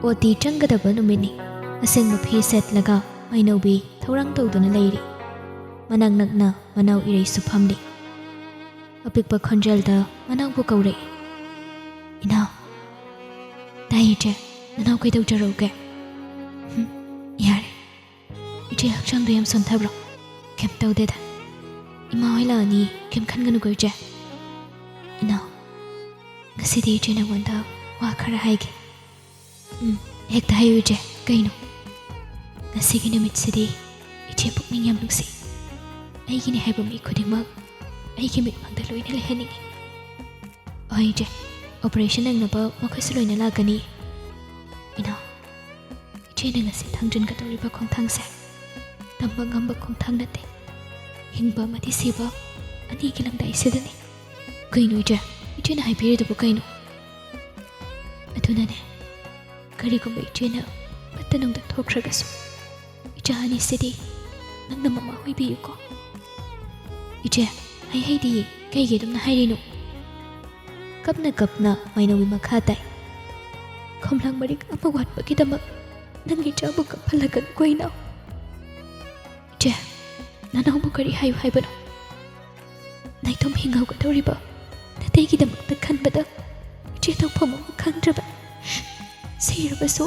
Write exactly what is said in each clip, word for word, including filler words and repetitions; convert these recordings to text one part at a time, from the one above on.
OT ꯆꯪꯒꯗꯕ ꯅꯨꯃꯤꯠꯅꯤ꯫ ꯑꯁꯦꯡꯕ ꯐꯤ ꯁꯦꯠꯂꯒ ꯃꯩꯅꯧꯕꯤ ꯊꯧꯔꯥꯡ ꯇꯧꯗꯨꯅ ꯂꯩꯔꯤ꯫ ꯃꯅꯥꯛ ꯅꯛꯅ ꯃꯅꯥꯎ ꯏꯔꯩꯁꯨ ꯐꯝꯂꯤ꯫ ꯑꯄꯤꯛꯄ ꯈꯣꯟꯖꯦꯜꯗ ꯃꯅꯥꯎꯕꯨ ꯀꯧꯔꯛꯏ꯫ "ꯏꯅꯥꯎ꯫" "ꯇꯥꯏ ꯏꯆꯦ꯫ ꯅꯅꯥꯎ ꯀꯩꯗꯧꯖꯔꯨꯒꯦ?" "ꯍꯨꯝ, ꯌꯥꯔꯦ꯫ ꯏꯆꯦ ꯍꯛꯆꯥꯡꯗꯣ ꯌꯥꯝ ꯁꯣꯟꯊꯕ꯭ꯔꯣ?" "ꯀꯩꯝ ꯇꯧꯗꯦꯗ꯫ ꯏꯃꯥ ꯍꯣꯏ ꯂꯥꯛꯑꯅꯤ, ꯀꯩꯝ ꯈꯟꯒꯅꯨꯀꯣ ꯏꯆꯦ꯫" "ꯏꯅꯥꯎ, ꯉꯁꯤꯗꯤ ꯏꯆꯦ ꯅꯉꯣꯟꯗ ꯋꯥ ꯈꯔ ꯍꯥꯏꯒꯦ꯫" "ꯎꯝ, ꯍꯦꯛꯇ ꯍꯥꯏꯌꯨ ꯏꯆꯦ, ꯀꯩꯅꯣ?" "ꯉꯁꯤꯒꯤ ꯅꯨꯃꯤꯠꯁꯤꯗꯤ ꯏꯆꯦ ꯄꯨꯛꯅꯤꯡ ꯌꯥꯝ ꯅꯨꯡꯁꯤ꯫ ꯑꯩꯒꯤꯅꯤ ꯍꯥꯏꯕ ꯃꯤ ꯈꯨꯗꯤꯡꯃꯛ ꯑꯩꯒꯤ ꯃꯤꯠꯃꯥꯡꯗ ꯂꯣꯏꯅ ꯂꯩꯍꯟꯅꯤꯡꯉꯤ꯫" "ꯍꯣꯏ ꯏꯆꯦ, ꯑꯣꯄꯔꯦꯁꯟ ꯅꯪꯅꯕ ꯃꯈꯣꯏꯁꯨ ꯂꯣꯏꯅ ꯂꯥꯛꯀꯅꯤ꯫" "ꯏꯅꯥꯎ, ꯏꯆꯦꯅ ꯉꯁꯤ ꯊꯥꯡꯖꯤꯟꯒꯗꯧꯔꯤꯕ ꯈꯣꯡꯊꯥꯡꯁꯦ ꯇꯝꯕ ꯉꯝꯕ ꯈꯣꯡꯊꯥꯡ ꯅꯠꯇꯦ꯫ ꯍꯤꯡꯕ ꯑꯃꯗꯤ ꯁꯤꯕ ꯑꯅꯤꯒꯤ ꯂꯝꯗꯥꯏꯁꯤꯗꯅꯤ꯫" "ꯀꯩꯅꯣ ꯏꯆꯦ? ꯏꯆꯦꯅ ꯍꯥꯏꯕꯤꯔꯤꯗꯨꯕꯨ ꯀꯩꯅꯣ?" "ꯑꯗꯨꯅꯅꯦ, ꯀꯔꯤꯒꯨꯝꯕ ꯏꯆꯦꯅ ꯐꯠꯇ ꯅꯨꯡꯗ ꯊꯣꯛꯈ꯭ꯔꯒꯁꯨ, ꯏꯆꯥ ꯑꯅꯤꯁꯤꯗꯤ ꯅꯪꯅ ꯃꯃꯥ ꯑꯣꯏꯕꯤꯌꯨꯀꯣ꯫" "ꯏꯆꯦ, ꯍꯩ ꯍꯩꯗꯤ ꯀꯩꯒꯤ ꯑꯗꯨꯝꯅ ꯍꯥꯏꯔꯤꯅꯣ?" ꯀꯞꯅ ꯀꯞꯅ ꯃꯥꯏꯅꯧꯒꯤ ꯃꯈꯥ ꯇꯥꯏ꯫ "ꯈꯣꯝꯂꯥꯡ ꯃꯔꯤꯛ ꯑꯃ ꯋꯥꯠꯄꯒꯤꯗꯃꯛ ꯅꯪꯒꯤ ꯏꯆꯥꯕꯨ ꯀꯞꯍꯜꯂꯒꯅꯨꯀꯣ ꯏꯅꯥꯎ꯫" "ꯏꯆꯦ, ꯅꯅꯥꯎꯕꯨ ꯀꯔꯤ ꯍꯥꯏꯌꯨ ꯍꯥꯏꯕꯅꯣ? ꯅꯥꯏꯇꯣꯝ ꯍꯤꯡꯍꯧꯒꯗꯧꯔꯤꯕ ꯅꯇꯩꯒꯤꯗꯃꯛꯇ ꯈꯟꯕꯗ ꯏꯆꯦ ꯇꯧꯐꯝ ꯑꯃ ꯈꯪꯗ꯭ꯔꯕꯅꯤ꯫ ꯁꯤꯔꯕꯁꯨ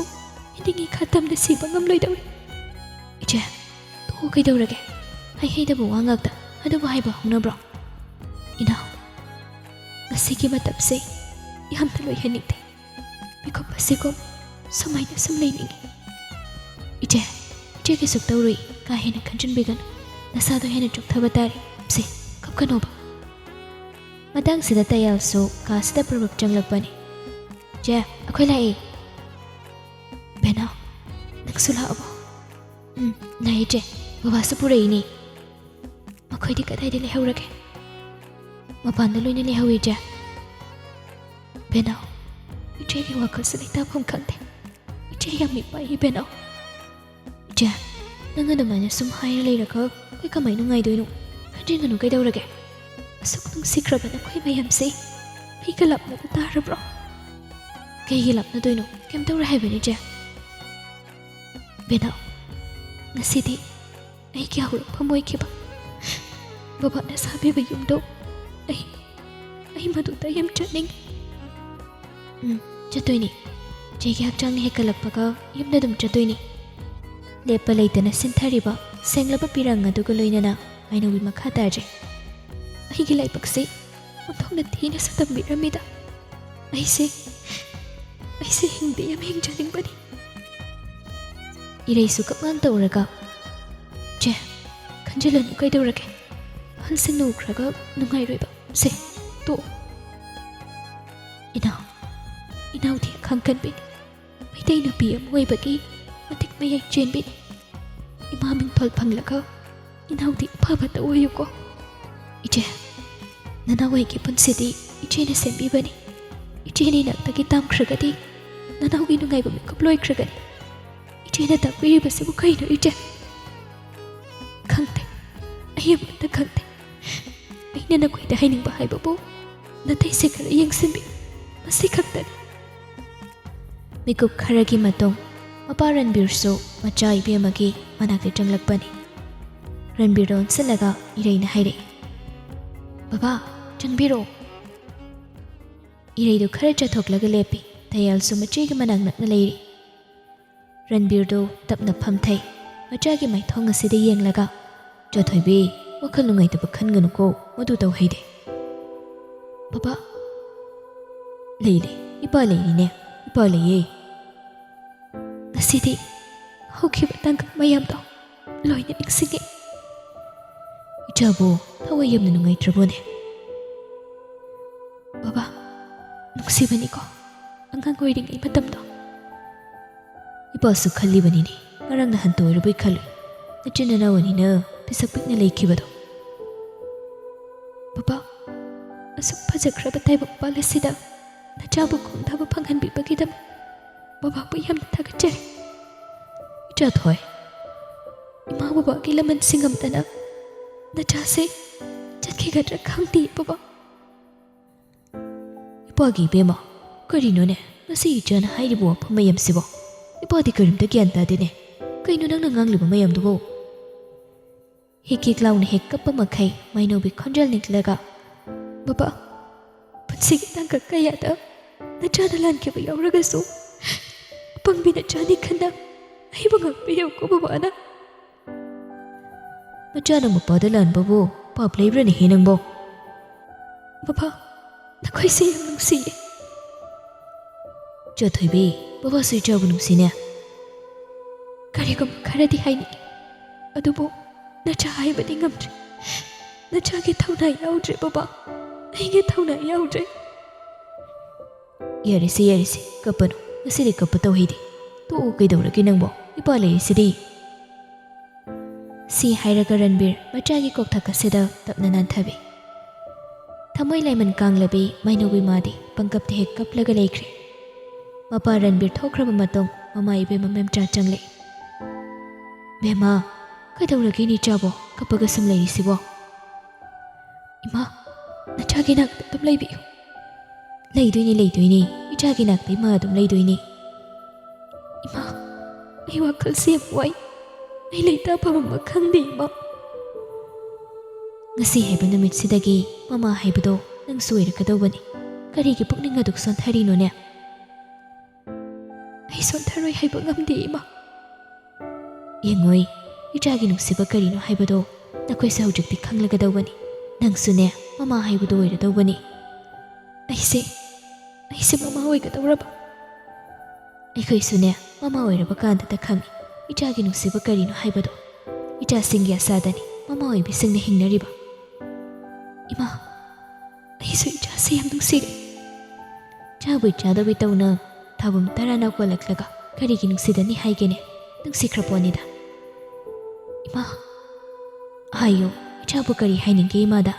ꯍꯤꯡꯂꯤꯉꯩ ꯈꯥ ꯇꯝꯅ ꯁꯤꯕ ꯉꯝꯂꯣꯏꯗꯧꯔꯤ꯫" "ꯏꯆꯦ, ꯇꯣꯛꯑꯣ ꯀꯩꯗꯧꯔꯒꯦ? ꯍꯩ ꯍꯩꯗꯕ ꯋꯥ ꯉꯥꯛꯇ ꯑꯗꯨꯕꯨ ꯍꯥꯏꯕ ꯍꯧꯅꯕ꯭ꯔꯣ? ꯏꯅꯥꯎ, ꯉꯁꯤꯒꯤ ꯃꯇꯝꯁꯦ ꯌꯥꯝꯅ ꯂꯣꯏꯍꯟꯅꯤꯡꯗꯦ꯫ ꯃꯤꯀꯨꯞ ꯑꯁꯤꯒꯨꯝ ꯁꯨꯃꯥꯏꯅ ꯁꯨꯝ ꯂꯩꯅꯤꯡꯉꯤ꯫" "ꯏꯆꯦ, ꯏꯆꯦ ꯀꯩꯁꯨ ꯇꯧꯔꯨꯏ, ꯀꯥ ꯍꯦꯟꯅ ꯈꯟꯖꯤꯟꯕꯤꯒꯅꯨ꯫ ꯅꯁꯥꯗꯣ ꯍꯦꯟꯅ ꯆꯣꯛꯊꯕ ꯇꯥꯔꯦ꯫ ꯁꯦ, ꯀꯞꯀꯅꯣꯕ꯫" ꯃꯇꯥꯡꯁꯤꯗ ꯇꯌꯥꯜꯁꯨ ꯀꯥꯁꯤꯗ ꯄ꯭ꯔꯕꯛ ꯆꯪꯂꯛꯄꯅꯤ꯫ "ꯆꯦ, ꯑꯩꯈꯣꯏ ꯂꯥꯛꯑꯦ꯫" "ꯕꯦꯅꯥꯎ, ꯅꯪꯁꯨ ꯂꯥꯛꯑꯕꯣ?" "ꯎꯝ, ꯂꯥꯛꯑꯦ ꯆꯦ꯫ ꯕꯕꯥꯁꯨ ꯄꯨꯔꯛꯏꯅꯦ꯫" "ꯃꯈꯣꯏꯗꯤ ꯀꯗꯥꯏꯗ ꯂꯩꯍꯧꯔꯒꯦ?" "ꯃꯄꯥꯟꯗ ꯂꯣꯏꯅ ꯂꯩꯍꯧꯏ ꯆꯦ꯫" "ꯕꯦꯅꯥꯎ, ꯏꯆꯦꯒꯤ ꯋꯥꯈꯜꯁꯦ ꯂꯩꯇꯥꯐꯝ ꯈꯪꯗꯦ꯫ ꯏꯆꯦ ꯌꯥꯝ ꯃꯤꯄꯥꯏꯌꯦ ꯕꯦꯅꯥꯎ꯫" "ꯏꯆꯦ, ꯅꯪ ꯑꯗꯨꯃꯥꯏꯅ ꯁꯨꯝ ꯍꯥꯏꯔ ꯂꯩꯔꯒ ꯑꯩꯈꯣꯏ ꯀꯃꯥꯏꯅ ꯅꯨꯡꯉꯥꯏꯗꯣꯏꯅꯣ? ꯈꯟꯖꯤꯟꯒꯅꯨ ꯀꯩꯗꯧꯔꯒꯦ? ꯑꯁꯨꯛ ꯅꯨꯡꯁꯤꯈ꯭ꯔꯕ ꯅꯈꯣꯏ ꯃꯌꯥꯝꯁꯦ ꯑꯩꯒ ꯂꯥꯞꯅꯕ ꯇꯥꯔꯕ꯭ꯔꯣ?" ꯀꯩꯒꯤ ꯂꯥꯞꯅꯗꯣꯏꯅꯣ? ꯀꯩꯝ ꯇꯧꯔꯣꯏ ꯍꯥꯏꯕꯅꯤ, ꯏꯆꯦ꯫ ꯕꯦꯅꯥꯎ, ꯉꯁꯤꯗꯤ ꯑꯩꯒꯤ ꯍꯧꯔꯛꯐꯝ ꯑꯣꯏꯈꯤꯕ ꯕꯕꯥꯅ ꯁꯥꯕꯤꯕ ꯌꯨꯝꯗꯣ ꯑꯩ, ꯑꯩ ꯃꯗꯨꯗ ꯌꯥꯝ ꯆꯠꯅꯤꯡꯉꯤ꯫ ꯎꯝ, ꯆꯠꯇꯣꯏꯅꯤ꯫ ꯏꯆꯦꯒꯤ ꯍꯛꯆꯥꯡꯅ ꯍꯦꯛꯀꯠꯂꯛꯄꯒ ꯌꯨꯝꯗ ꯑꯗꯨꯝ ꯆꯠꯇꯣꯏꯅꯤ꯫ ꯂꯦꯞꯄ ꯂꯩꯇꯅ ꯁꯤꯟꯊꯔꯤꯕ ꯁꯦꯡꯂꯕ ꯄꯤꯔꯪ ꯑꯗꯨꯒ ꯂꯣꯏꯅꯅ ꯃꯥꯏꯅꯧꯕꯤ ꯃꯈꯥ ꯇꯥꯔꯦ꯫ ꯑꯩꯒꯤ ꯂꯥꯏꯕꯛꯁꯤ ꯑꯣꯟꯊꯣꯛꯅ ꯊꯤꯅꯁꯨ ꯇꯝꯕꯤꯔꯝꯃꯤꯗ꯫ ꯑꯩꯁꯦ, ꯑꯩꯁꯦ ꯍꯤꯡꯗꯤ ꯌꯥꯝ ꯍꯤꯡꯖꯅꯤꯡꯕꯅꯤ꯫ ꯏꯔꯩꯁꯨ ꯀꯞꯉꯥꯡ ꯇꯧꯔꯒ, "ꯆꯦ, ꯈꯟꯖꯤꯜꯂꯅꯨ, ꯀꯩꯗꯧꯔꯒꯦ? ꯑꯍꯜꯁꯤꯡꯅ ꯎꯈ꯭ꯔꯒ ꯅꯨꯡꯉꯥꯏꯔꯣꯏꯕ꯫ ꯁꯦ, ꯇꯣꯛꯑꯣ꯫" ꯏꯅꯥꯎ, ꯏꯅꯥꯎꯗꯤ ꯑꯈꯥꯡ ꯀꯟꯕꯤꯅꯤ꯫ ꯃꯩꯇꯩ ꯅꯨꯄꯤ ꯑꯃ ꯑꯣꯏꯕꯒꯤ ꯃꯇꯤꯛ ꯃꯌꯥꯏ ꯆꯦꯟꯕꯤꯅꯤ꯫ ꯏꯃꯥ ꯃꯤꯡꯊꯣꯜ ꯐꯪꯂꯒ ꯏꯅꯥꯎꯗꯤ ꯑꯐꯕꯇ ꯑꯣꯏꯌꯨꯀꯣ꯫ ꯏꯆꯦ, ꯅꯅꯥꯎ ꯑꯩꯒꯤ ꯄꯨꯟꯁꯤꯗꯤ ꯏꯆꯦꯅ ꯁꯦꯝꯕꯤꯕꯅꯤ꯫ ꯏꯆꯦꯅ ꯏꯅꯥꯛꯇꯒꯤ ꯇꯥꯝꯈ꯭ꯔꯒꯗꯤ ꯅꯅꯥꯎꯒꯤ ꯅꯨꯡꯉꯥꯏꯕ ꯃꯤꯀꯨꯞ ꯂꯣꯏꯈ꯭ꯔꯒꯅꯤ꯫ ꯏꯆꯦꯅ ꯇꯥꯛꯄꯤꯔꯤꯕꯁꯤꯕꯨ ꯀꯩꯅꯣ, ꯏꯆꯦ? ꯈꯪꯗꯦ, ꯑꯩ ꯑꯃꯠꯇ ꯈꯪꯗꯦ꯫ ꯑꯩꯅ ꯅꯈꯣꯏꯗ ꯍꯥꯏꯅꯤꯡꯕ ꯍꯥꯏꯕꯕꯨ ꯅꯥꯇꯩꯁꯦ ꯈꯔ ꯌꯦꯡꯁꯤꯟꯕꯤꯌꯨ, ꯃꯁꯤ ꯈꯛꯇꯅꯤ꯫ ꯃꯤꯀꯨꯞ ꯈꯔꯒꯤ ꯃꯇꯨꯡ ꯃꯄꯥ ꯔꯟꯕꯤꯔꯁꯨ ꯃꯆꯥ ꯏꯕꯦꯝꯃꯒꯤ ꯃꯅꯥꯛꯇ ꯆꯪꯂꯛꯄꯅꯤ꯫ ꯔꯟꯕꯤꯔꯗ ꯑꯣꯟꯁꯤꯜꯂꯒ ꯏꯔꯩꯅ ꯍꯥꯏꯔꯛꯏ, "ꯕꯕꯥ, ꯆꯪꯕꯤꯔꯛꯑꯣ꯫" ꯏꯔꯩꯗꯨ ꯈꯔ ꯆꯠꯊꯣꯛꯂꯒ ꯂꯦꯞꯄꯤ꯫ ꯊꯌꯥꯜꯁꯨ ꯃꯆꯦꯒꯤ ꯃꯅꯥꯛ ꯅꯛꯅ ꯂꯩꯔꯤ꯫ ꯔꯟꯕꯤꯔꯗꯨ ꯇꯞꯅ ꯐꯝꯊꯩ꯫ ꯃꯆꯥꯒꯤ ꯃꯥꯏꯊꯣꯡ ꯑꯁꯤꯗ ꯌꯦꯡꯂꯒ, "ꯆꯥꯊꯣꯏꯕꯤ, ꯋꯥꯈꯜ ꯅꯨꯡꯉꯥꯏꯇꯕ ꯈꯟꯒꯅꯨꯀꯣ, ꯃꯗꯨ ꯇꯧ ꯍꯩꯗꯦ꯫" "ꯕꯕꯥ?" "ꯂꯩ, ꯂꯩ, ꯏꯄꯥ ꯂꯩꯔꯤꯅꯦ, ꯏꯄꯥ ꯂꯩꯌꯦ꯫ ꯉꯁꯤꯗꯤ ꯍꯧꯈꯤꯕ ꯇꯥꯡꯀꯛ ꯃꯌꯥꯝꯗꯣ ꯂꯣꯏꯅ ꯅꯤꯡꯁꯤꯡꯉꯦ꯫" "ꯏꯆꯥꯕꯨ ꯊꯋꯥꯏ ꯌꯥꯝꯅ ꯅꯨꯡꯉꯥꯏꯇ꯭ꯔꯕꯣꯅꯦ?" "ꯕꯕꯥ, ꯅꯨꯡꯁꯤꯕꯅꯤꯀꯣ, ꯑꯉꯥꯡ ꯑꯣꯏꯔꯤꯉꯩ ꯃꯇꯝꯗꯣ꯫" "ꯏꯄꯥꯁꯨ ꯈꯜꯂꯤꯕꯅꯤꯅꯦ, ꯉꯔꯥꯡ ꯅꯍꯥꯟꯇ ꯑꯣꯏꯔꯕꯣꯏ ꯈꯜꯂꯨꯏ, ꯅꯆꯤꯟ ꯅꯅꯥꯎ ꯑꯅꯤꯅ ꯄꯤꯁꯛ ꯄꯤꯛꯅ ꯂꯩꯈꯤꯕꯗꯣ꯫" "ꯕꯕꯥ, ꯑꯁꯨꯛ ꯐꯖꯈ꯭ꯔꯕ ꯇꯥꯏꯕꯪꯄꯥꯜ ꯑꯁꯤꯗ ꯅꯆꯥꯕꯨ ꯈꯣꯡꯗꯥꯕ ꯐꯪꯍꯟꯕꯤꯕꯒꯤꯗꯃꯛ ꯕꯕꯥꯕꯨ ꯌꯥꯝꯅ ꯊꯥꯒꯠꯆꯔꯤ꯫" "ꯏꯆꯥꯊꯣꯏ, ꯏꯃꯥ ꯕꯕꯥꯒꯤ ꯂꯃꯟ ꯁꯤꯡꯉꯝꯗꯅ ꯅꯆꯥꯁꯦ ꯆꯠꯈꯤꯒꯗ꯭ꯔꯥ ꯈꯪꯗꯦ, ꯕꯕꯥ꯫" "ꯏꯄꯥꯒꯤ ꯏꯕꯦꯝꯃ, ꯀꯔꯤꯅꯣꯅꯦ? ꯉꯁꯤ ꯏꯆꯥꯅ ꯍꯥꯏꯔꯤꯕ ꯋꯥꯐꯝ ꯃꯌꯥꯝꯁꯤꯕꯣ? ꯏꯄꯥꯗꯤ ꯀꯔꯤꯝꯇ ꯒ꯭ꯌꯥꯟ ꯇꯥꯗꯦꯅꯦ꯫ ꯀꯩꯅꯣ ꯅꯪꯅ ꯉꯥꯡꯂꯤꯕ ꯃꯌꯥꯝꯗꯨꯕꯣ?" ꯍꯤꯛ ꯍꯤꯛ ꯂꯥꯎꯅ ꯍꯦꯛ ꯀꯞꯄ ꯃꯈꯩ ꯃꯥꯏꯅꯧꯕꯤ ꯈꯣꯟꯖꯦꯜ ꯅꯤꯛꯂꯒ, "ꯕꯕꯥ, ꯄꯨꯟꯁꯤꯒꯤ ꯇꯥꯡꯀꯛ ꯀꯌꯥꯗ ꯅꯆꯥꯅ ꯂꯥꯟꯈꯤꯕ ꯌꯥꯎꯔꯒꯁꯨ, ꯑꯄꯪꯕꯤ ꯅꯆꯥꯅꯤ ꯈꯟꯅ ꯑꯩꯕꯨ ꯉꯥꯛꯄꯤꯌꯨꯀꯣ ꯕꯕꯥꯅ꯫" "ꯃꯆꯥꯅ ꯃꯄꯥꯗ ꯂꯥꯟꯕꯕꯨ ꯄꯥꯞ ꯂꯩꯕ꯭ꯔꯅꯦꯍꯦ ꯅꯪꯕꯣ?" "ꯕꯕꯥ, ꯅꯈꯣꯏꯁꯦ ꯌꯥꯝ ꯅꯨꯡꯁꯤꯌꯦ꯫" "ꯆꯣꯊꯣꯏꯕꯤ, ꯕꯕꯥꯁꯨ ꯏꯆꯥꯕꯨ ꯅꯨꯡꯁꯤꯅꯦ꯫" "ꯀꯔꯤꯒꯨꯝꯕ ꯈꯔꯗꯤ ꯍꯥꯏꯅꯤꯡꯉꯤ, ꯑꯗꯨꯕꯨ ꯅꯆꯥ ꯍꯥꯏꯕꯗꯤ ꯉꯝꯗ꯭ꯔꯦ꯫ ꯅꯆꯥꯒꯤ ꯊꯧꯅꯥ ꯌꯥꯎꯗ꯭ꯔꯦ ꯕꯕꯥ, ꯑꯩꯒꯤ ꯊꯧꯅꯥ ꯌꯥꯎꯗ꯭ꯔꯦ꯫" "ꯌꯥꯔꯦꯁꯦ, ꯌꯥꯔꯦꯁꯦ, ꯀꯞꯄꯅꯨ꯫ ꯉꯁꯤꯗꯤ ꯀꯞꯄ ꯇꯧꯍꯩꯗꯦ꯫ ꯇꯣꯛꯑꯣ, ꯀꯩꯗꯧꯔꯒꯦ ꯅꯪꯕꯣ? ꯏꯄꯥ ꯂꯩꯔꯤꯁꯤꯗꯤ꯫" ꯁꯤ ꯍꯥꯏꯔꯒ ꯔꯟꯕꯤꯔ ꯃꯆꯥꯒꯤ ꯀꯣꯛꯊꯛ ꯑꯁꯤꯗ ꯇꯞꯅ ꯅꯥꯟꯊꯕꯤ꯫ ꯊꯃꯣꯏ ꯂꯥꯏꯃꯟ ꯀꯥꯡꯂꯕꯤ ꯃꯥꯏꯅꯧꯒꯤ ꯃꯥꯗꯤ ꯄꯪꯀꯞꯇ ꯍꯦꯛ ꯀꯞꯂꯒ ꯂꯩꯈ꯭ꯔꯦ꯫ ꯃꯄꯥ ꯔꯟꯕꯤꯔ ꯊꯣꯛꯈ꯭ꯔꯕ ꯃꯇꯨꯡ ꯃꯃꯥ ꯏꯕꯦꯝꯃ ꯃꯦꯝꯆꯥ ꯆꯪꯂꯛꯏ꯫ "ꯕꯦꯝꯃ, ꯀꯩꯗꯧꯔꯒꯦ ꯅꯤꯆꯥꯕꯣ ꯀꯞꯄꯒ ꯁꯨꯝ ꯂꯩꯔꯤꯁꯤꯕꯣ?" "ꯏꯃꯥ, ꯅꯆꯥꯒꯤ ꯅꯥꯛꯇ ꯑꯗꯨꯝ ꯂꯩꯕꯤꯌꯨ꯫" "ꯂꯩꯗꯣꯏꯅꯤ, ꯂꯩꯗꯣꯏꯅꯤ꯫ ꯏꯆꯥꯒꯤ ꯅꯥꯛꯇ ꯏꯃꯥ ꯑꯗꯨꯝ ꯂꯩꯗꯣꯏꯅꯤ꯫" "ꯏꯃꯥ, ꯑꯩ ꯋꯥꯈꯜꯁꯦ ꯌꯥꯝ ꯋꯥꯏ꯫ ꯑꯩ ꯂꯩꯇꯥꯐꯝ ꯑꯃ ꯈꯪꯗꯦ ꯏꯃꯥ꯫" "ꯉꯁꯤ ꯍꯥꯏꯕ ꯅꯨꯃꯤꯠꯁꯤꯗꯒꯤ ꯃꯃꯥ ꯍꯥꯏꯕꯗꯣ ꯅꯪꯁꯨ ꯑꯣꯏꯔꯛꯀꯗꯧꯕꯅꯤ꯫ ꯀꯔꯤꯒꯤ ꯄꯨꯛꯅꯤꯡ ꯑꯗꯨꯛ ꯁꯣꯟꯊꯔꯤꯅꯣꯅꯦ?" "ꯑꯩ ꯁꯣꯟꯊꯔꯣꯏ ꯍꯥꯏꯕ ꯉꯝꯗꯦ ꯏꯃꯥ꯫" "ꯌꯦꯡꯉꯣꯏ, ꯏꯆꯥꯒꯤ ꯅꯨꯡꯁꯤꯕ ꯀꯔꯤꯅꯣ ꯍꯥꯏꯕꯗꯣ ꯅꯈꯣꯏꯁꯨ ꯍꯧꯖꯤꯛꯇꯤ ꯈꯪꯂꯒꯗꯧꯕꯅꯤ꯫ ꯅꯪꯁꯨꯅꯦ, ꯃꯃꯥ ꯍꯥꯏꯕꯗꯣ ꯑꯣꯏꯔꯗꯧꯕꯅꯤ꯫" "ꯑꯩꯁꯦ, ꯑꯩꯁꯦ ꯃꯃꯥ ꯑꯣꯏꯒꯗꯧꯔꯕ?" "ꯑꯩꯈꯣꯏꯁꯨꯅꯦ, ꯃꯃꯥ ꯑꯣꯏꯔꯕ ꯀꯥꯟꯗꯇ ꯈꯪꯉꯤ ꯏꯆꯥꯒꯤ ꯅꯨꯡꯁꯤꯕ ꯀꯔꯤꯅꯣ ꯍꯥꯏꯕꯗꯣ꯫ ꯏꯆꯥꯁꯤꯡꯒꯤ ꯑꯁꯥꯗꯅꯤ ꯃꯃꯥ ꯑꯣꯏꯕꯤꯁꯤꯡꯅ ꯍꯤꯡꯅꯔꯤꯕ꯫" "ꯏꯃꯥ, ꯑꯩꯁꯨ ꯏꯆꯥꯁꯦ ꯌꯥꯝ ꯅꯨꯡꯁꯤꯔꯦ꯫" "ꯆꯥꯕꯣꯏ ꯆꯥꯗꯕꯣꯏ ꯇꯧꯅ ꯊꯥꯕꯨꯝ ꯇꯔꯥꯅ ꯀꯣꯜꯂꯛꯂꯒ ꯀꯔꯤꯒꯤ ꯅꯨꯡꯁꯤꯗꯅꯤ ꯍꯥꯏꯒꯦꯅꯦ? ꯅꯨꯡꯁꯤꯈ꯭ꯔ ꯄꯣꯠꯅꯤꯗ꯫" "ꯏꯃꯥ, ꯍꯥꯏꯌꯨ, ꯏꯆꯥꯕꯨ ꯀꯔꯤ ꯍꯥꯏꯅꯤꯡꯒꯦ ꯏꯃꯥꯗ?"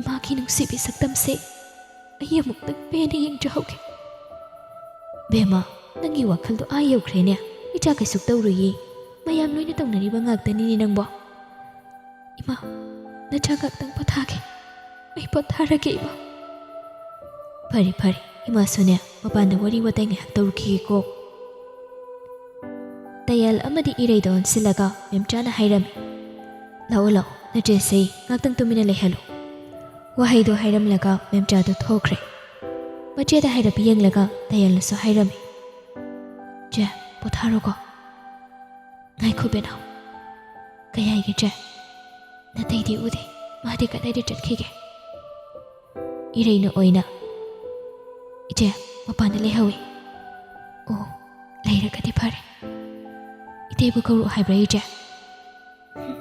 "ꯏꯃꯥꯒꯤ ꯅꯨꯡꯁꯤꯕꯤ ꯁꯛꯇꯝꯁꯦ ꯑꯩ ꯑꯃꯨꯛꯇꯪ ꯄꯦꯟꯅ ꯌꯦꯡꯖꯍꯧꯒꯦ꯫" "ꯕꯦꯝꯃ, ꯅꯪꯒꯤ ꯋꯥꯈꯜꯗꯣ ꯑꯥ ꯌꯧꯈ꯭ꯔꯦꯅꯦ꯫ ꯏꯆꯥ ꯀꯩꯁꯨ ꯇꯧꯔꯣꯏꯌꯦ꯫ ꯃꯌꯥꯝ ꯂꯣꯏꯅ ꯇꯧꯅꯔꯤꯕ ꯉꯥꯛꯇꯅꯤꯅꯦ ꯅꯪꯕꯣ꯫" "ꯏꯃꯥ, ꯅꯆꯥ ꯉꯥꯛꯇꯪ ꯄꯣꯊꯥꯒꯦ꯫ ꯑꯩ ꯄꯣꯊꯥꯔꯒꯦ ꯏꯃꯥ꯫" "ꯐꯔꯦ, ꯐꯔꯦ, ꯏꯃꯥꯁꯨꯅꯦ ꯃꯄꯥꯟꯗ ꯋꯥꯔꯤ ꯋꯥꯇꯥꯏ ꯉꯥꯏꯍꯥꯛ ꯇꯧꯔꯨꯈꯤꯒꯦꯀꯣ꯫ ꯇꯌꯥꯜ ꯑꯃꯗꯤ ꯏꯔꯩꯗ ꯑꯣꯟꯁꯤꯜꯂꯒ ꯃꯦꯝꯆꯥꯅ ꯍꯥꯏꯔꯝꯃꯤ, "ꯂꯥꯛꯑꯣ, ꯂꯥꯛꯑꯣ, ꯅꯆꯦꯁꯦ ꯉꯥꯛꯇꯪ ꯇꯨꯃꯤꯟꯅ ꯂꯩꯍꯜꯂꯨ"꯫ ꯋꯥꯍꯩꯗꯣ ꯍꯥꯏꯔꯝꯂꯒ ꯃꯦꯝꯆꯥꯗꯣ ꯊꯣꯛꯈ꯭ꯔꯦ꯫ ꯃꯆꯦꯗ ꯍꯥꯏꯔꯞ ꯌꯦꯡꯂꯒ ꯇꯌꯥꯜꯅꯁꯨ ꯍꯥꯏꯔꯝꯃꯤ, "ꯆꯦ, ꯄꯣꯊꯥꯔꯣꯀꯣ꯫ ꯉꯥꯏꯈꯣ ꯕꯦꯅꯥꯎ꯫ ꯀꯩ ꯍꯥꯏꯒꯦ ꯆꯦ? ꯅꯇꯩꯗꯤ ꯎꯗꯦ꯫ ꯃꯥꯗꯤ ꯀꯗꯥꯏꯗ ꯆꯠꯈꯤꯒꯦ?" ꯏꯔꯩꯅ ꯑꯣꯏꯅ, "ꯏꯆꯦ, ꯃꯄꯥꯟꯗ ꯂꯩꯍꯧꯋꯤ"꯫ "ꯑꯣ, ꯂꯩꯔꯒꯗꯤ ꯐꯔꯦ꯫ ꯏꯇꯩꯕꯨ ꯀꯧꯔꯛꯑꯣ ꯍꯥꯏꯕ꯭ꯔꯥ ꯏꯆꯦ?" "ꯍꯨꯝ,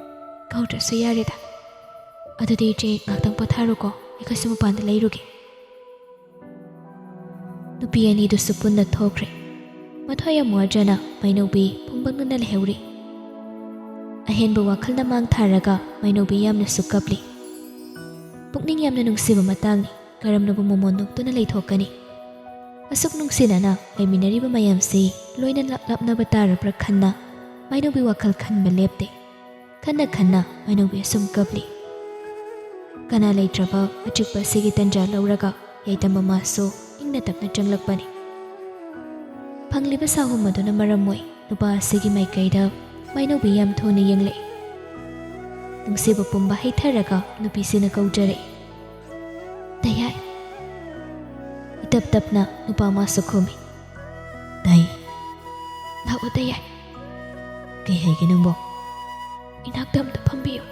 ꯀꯧꯗ꯭ꯔꯁꯨ ꯌꯥꯔꯦꯗ꯫ ꯑꯗꯨꯗꯤ ꯏꯆꯦ ꯉꯥꯛꯇꯪ ꯄꯣꯊꯥꯔꯣꯀꯣ, ꯑꯩꯈꯣꯏꯁꯨ ꯃꯄꯥꯟꯗ ꯂꯩꯔꯨꯒꯦ"꯫ ꯅꯨꯄꯤ ꯑꯅꯤꯗꯨꯁꯨ ꯄꯨꯟꯅ ꯊꯣꯛꯈ꯭ꯔꯦ꯫ ꯃꯊ꯭ꯋꯥꯏ ꯌꯥꯝ ꯋꯥꯖꯅ ꯃꯥꯏꯅꯧꯕꯤ ꯐꯨꯡꯕꯪꯅꯅ ꯂꯩꯍꯧꯔꯤ꯫ ꯑꯍꯦꯟꯕ ꯋꯥꯈꯜꯅ ꯃꯥꯡ ꯊꯥꯔꯒ ꯃꯥꯏꯅꯧꯕꯤ ꯌꯥꯝꯅꯁꯨ ꯀꯞꯂꯤ꯫ ꯄꯨꯛꯅꯤꯡ ꯌꯥꯝꯅ ꯅꯨꯡꯁꯤꯕ ꯃꯇꯥꯡꯅꯤ꯫ ꯀꯔꯝꯅꯕꯨ ꯃꯃꯣꯟ ꯅꯣꯛꯇꯨꯅ ꯂꯩꯊꯣꯛꯀꯅꯤ? ꯑꯁꯨꯛ ꯅꯨꯡꯁꯤꯅꯅ ꯂꯩꯃꯤꯟꯅꯔꯤꯕ ꯃꯌꯥꯝꯁꯤ ꯂꯣꯏꯅ ꯂꯥꯞ-, ꯂꯥꯞꯅꯕ ꯇꯥꯔꯕ꯭ꯔꯥ ꯈꯟꯅ ꯃꯥꯏꯅꯧꯕꯤ ꯋꯥꯈꯜ ꯈꯟꯕ ꯂꯦꯞꯇꯦ꯫ ꯈꯟꯅ ꯈꯟꯅ ꯃꯥꯏꯅꯧꯕꯤ ꯑꯁꯨꯝ ꯀꯞꯂꯤ꯫ ꯀꯅꯥ ꯂꯩꯇ꯭ꯔꯕ ꯑꯆꯤꯛꯄ ꯑꯁꯤꯒꯤ ꯇꯟꯖꯥ ꯂꯧꯔꯒ ꯌꯥꯏꯇꯝꯕ ꯃꯥꯁꯨ ꯏꯪꯅ ꯇꯞꯅ ꯆꯪꯂꯛꯄꯅꯤ꯫ ꯐꯪꯂꯤꯕ ꯁꯥꯍꯨꯝ ꯑꯗꯨꯅ ꯃꯔꯝ ꯑꯣꯏ ꯅꯨꯄꯥ ꯑꯁꯤꯒꯤ ꯃꯥꯏꯀꯩꯗ ꯃꯥꯏꯅꯧꯕꯤ ꯌꯥꯝ ꯊꯨꯅ ꯌꯦꯡꯂꯛꯏ꯫ ꯅꯨꯡꯁꯤꯕ ꯄꯨꯝꯕ ꯍꯩꯊꯔꯒ ꯅꯨꯄꯤꯁꯤꯅ ꯀꯧꯖꯔꯛꯏ, "ꯇꯌꯥꯏ"꯫ ꯏꯇꯞ ꯇꯞꯅ ꯅꯨꯄꯥ ꯑꯃꯁꯨ ꯈꯨꯝꯃꯤ, "ꯇꯥꯏ"꯫ "ꯂꯥꯛꯑꯣ ꯇꯌꯥꯏ"꯫ "ꯀꯩ ꯍꯥꯏꯒꯦ ꯅꯪꯕꯣ?" "ꯏꯅꯥꯛꯇ ꯑꯝꯇ ꯐꯝꯕꯤꯌꯨ"꯫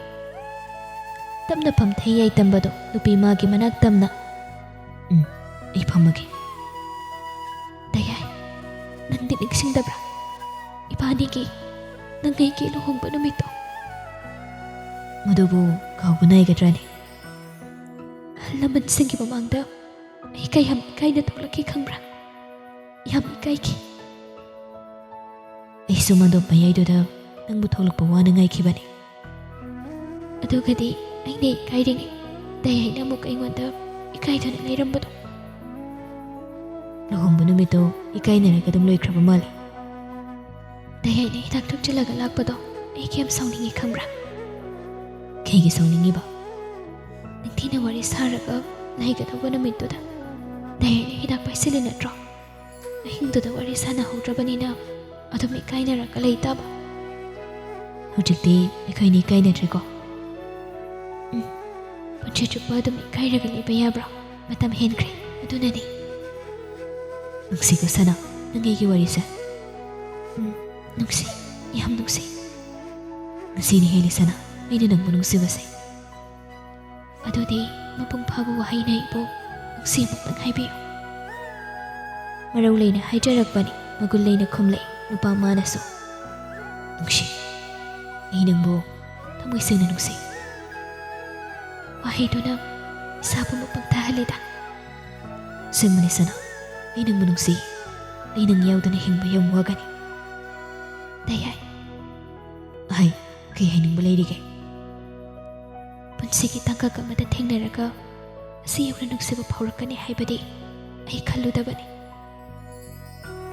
ꯇꯞꯅ ꯐꯝꯊꯩ ꯌꯥꯏꯇꯝꯕꯗꯣ ꯅꯨꯄꯤ ꯃꯥꯒꯤ ꯃꯅꯥꯛ ꯇꯝꯅ꯫ "ꯎꯝ, ꯑꯩ ꯐꯝꯃꯒꯦ"꯫ "ꯇꯌꯥꯏ, ꯅꯪꯗꯤ ꯅꯤꯡꯁꯤꯡꯗꯕ꯭ꯔꯥ? ꯏꯕꯥꯅꯤꯒꯤ, ꯅꯪ ꯑꯩꯒꯤ ꯂꯨꯍꯣꯡꯕ ꯅꯨꯃꯤꯠꯇꯣ?" "ꯃꯗꯨꯕꯨ ꯀꯥꯎꯕ ꯅꯥꯏꯒꯗ꯭ꯔꯥꯅꯦ?" "ꯑꯍꯜ ꯂꯃꯟꯁꯤꯡꯒꯤ ꯃꯃꯥꯡꯗ ꯑꯩ ꯀꯌꯥꯝ ꯏꯀꯥꯏꯅ ꯊꯣꯛꯂꯛꯈꯤ ꯈꯪꯕ꯭ꯔꯥ? ꯌꯥꯝ ꯏꯀꯥꯏꯈꯤ"꯫ "ꯑꯩꯁꯨ ꯃꯗꯨ ꯃꯌꯥꯏꯗꯨꯗ ꯅꯪꯕꯨ ꯊꯣꯛꯂꯛꯄ ꯋꯥꯅ ꯉꯥꯏꯈꯤꯕꯅꯤ"꯫ "ꯑꯗꯨꯒꯗꯤ ꯑꯩꯅ ꯏꯀꯥꯏꯔꯤꯉꯩ ꯇꯌꯥꯏꯅ ꯑꯃꯨꯛ ꯑꯩꯉꯣꯟꯗ ꯏꯀꯥꯏꯗꯨꯅ ꯂꯩꯔꯝꯕꯗꯣ"꯫ "ꯂꯨꯍꯣꯡꯕ ꯅꯨꯃꯤꯠꯇꯣ ꯏꯀꯥꯏꯅꯔꯒ ꯑꯗꯨꯝ ꯂꯣꯏꯈ꯭ꯔꯕ ꯃꯥꯜꯂꯤ"꯫ "ꯇꯌꯥꯏꯅ ꯍꯤꯗꯥꯛ ꯊꯛꯆꯤꯜꯂꯒ ꯂꯥꯛꯄꯗꯣ ꯑꯩ ꯀꯌꯥꯝ ꯁꯥꯎꯅꯤꯡꯉꯤ ꯈꯪꯕ꯭ꯔꯥ?" "ꯀꯩꯒꯤ ꯁꯥꯎꯅꯤꯡꯉꯤꯕ?" "ꯅꯤꯡꯊꯤꯅ ꯋꯥꯔꯤ ꯁꯥꯔꯒ ꯂꯩꯒꯗꯧꯕ ꯅꯨꯃꯤꯠꯇꯨꯗ ꯗꯌꯥꯏꯅ ꯍꯤꯗꯥꯛ ꯄꯥꯏꯁꯤꯜꯂꯤ ꯅꯠꯇ꯭ꯔꯣ? ꯑꯍꯤꯡꯗꯨꯗ ꯋꯥꯔꯤ ꯁꯥꯟꯅꯍꯧꯗ꯭ꯔꯕꯅꯤꯅ ꯑꯗꯨꯝ ꯏꯀꯥꯏꯅꯔꯒ ꯂꯩ ꯇꯥꯕ꯫ ꯍꯧꯖꯤꯛꯇꯤ ꯑꯩꯈꯣꯏꯅꯤ ꯏꯀꯥꯏꯅꯗ꯭ꯔꯦꯀꯣ꯫ ꯎꯝ, ꯄꯨꯟꯁꯤ ꯆꯨꯞꯄ ꯑꯗꯨꯝ ꯏꯀꯥꯏꯔꯒ ꯂꯩꯕ ꯌꯥꯕ꯭ꯔꯣ? ꯃꯇꯝ ꯍꯦꯟꯈ꯭ꯔꯦ, ꯑꯗꯨꯅꯅꯤ꯫ ꯅꯨꯡꯁꯤꯀꯣ ꯁꯅꯥ, ꯅꯪ ꯑꯩꯒꯤ ꯋꯥꯔꯤꯁꯦ꯫ ꯎꯝ, ꯅꯨꯡꯁꯤ, ꯌꯥꯝ ꯅꯨꯡꯁꯤ꯫ ꯉꯁꯤꯅ ꯍꯦꯜꯂꯦ ꯁꯅꯥ, ꯑꯩꯅ ꯅꯪꯕꯨ ꯅꯨꯡꯁꯤꯕꯁꯦ꯫ ꯑꯗꯨꯗꯤ ꯃꯄꯨꯡ ꯐꯥꯕ ꯋꯥꯍꯩꯅ ꯑꯩꯕꯨ ꯅꯨꯡꯁꯤ ꯑꯃꯨꯛꯇꯪ ꯍꯥꯏꯕꯤꯌꯨ꯫ ꯃꯔꯧ ꯂꯩꯅ ꯍꯥꯏꯖꯔꯛꯄꯅꯤ, ꯃꯒꯨꯟ ꯂꯩꯅ ꯈꯨꯝꯂꯛꯏ ꯅꯨꯄꯥ ꯃꯥꯅꯁꯨ꯫ ꯅꯨꯡꯁꯤ, ꯑꯩ ꯅꯪꯕꯨ ꯊꯃꯣꯏ ꯁꯦꯡꯅ ꯅꯨꯡꯁꯤ꯫ ꯋꯥꯍꯩꯗꯨꯅ ꯏꯁꯥ ꯄꯨꯝꯕ ꯄꯪꯊꯥꯍꯜꯂꯦꯗ꯫ ꯑꯁꯦꯡꯕꯅꯤ ꯁꯅꯥ, ꯑꯩ ꯅꯪꯕꯨ ꯅꯨꯡꯁꯤ꯫ ꯑꯩ ꯅꯪ ꯌꯥꯎꯗꯅ ꯍꯤꯡꯕ ꯌꯥꯝ ꯋꯥꯒꯅꯤ꯫ ꯗꯌꯥꯏ꯫ ꯑꯍꯩ, ꯀꯩ ꯍꯥꯏꯅꯤꯡꯕ ꯂꯩꯔꯤꯒꯦ? ꯄꯨꯟꯁꯤꯒꯤ ꯇꯥꯡꯀꯛ ꯑꯃꯗ ꯊꯦꯡꯅꯔꯒ ꯑꯁꯤ ꯌꯧꯅ ꯅꯨꯡꯁꯤꯕ ꯐꯥꯎꯔꯛꯀꯅꯤ ꯍꯥꯏꯕꯗꯤ ꯑꯩ ꯈꯜꯂꯨꯗꯕꯅꯤ꯫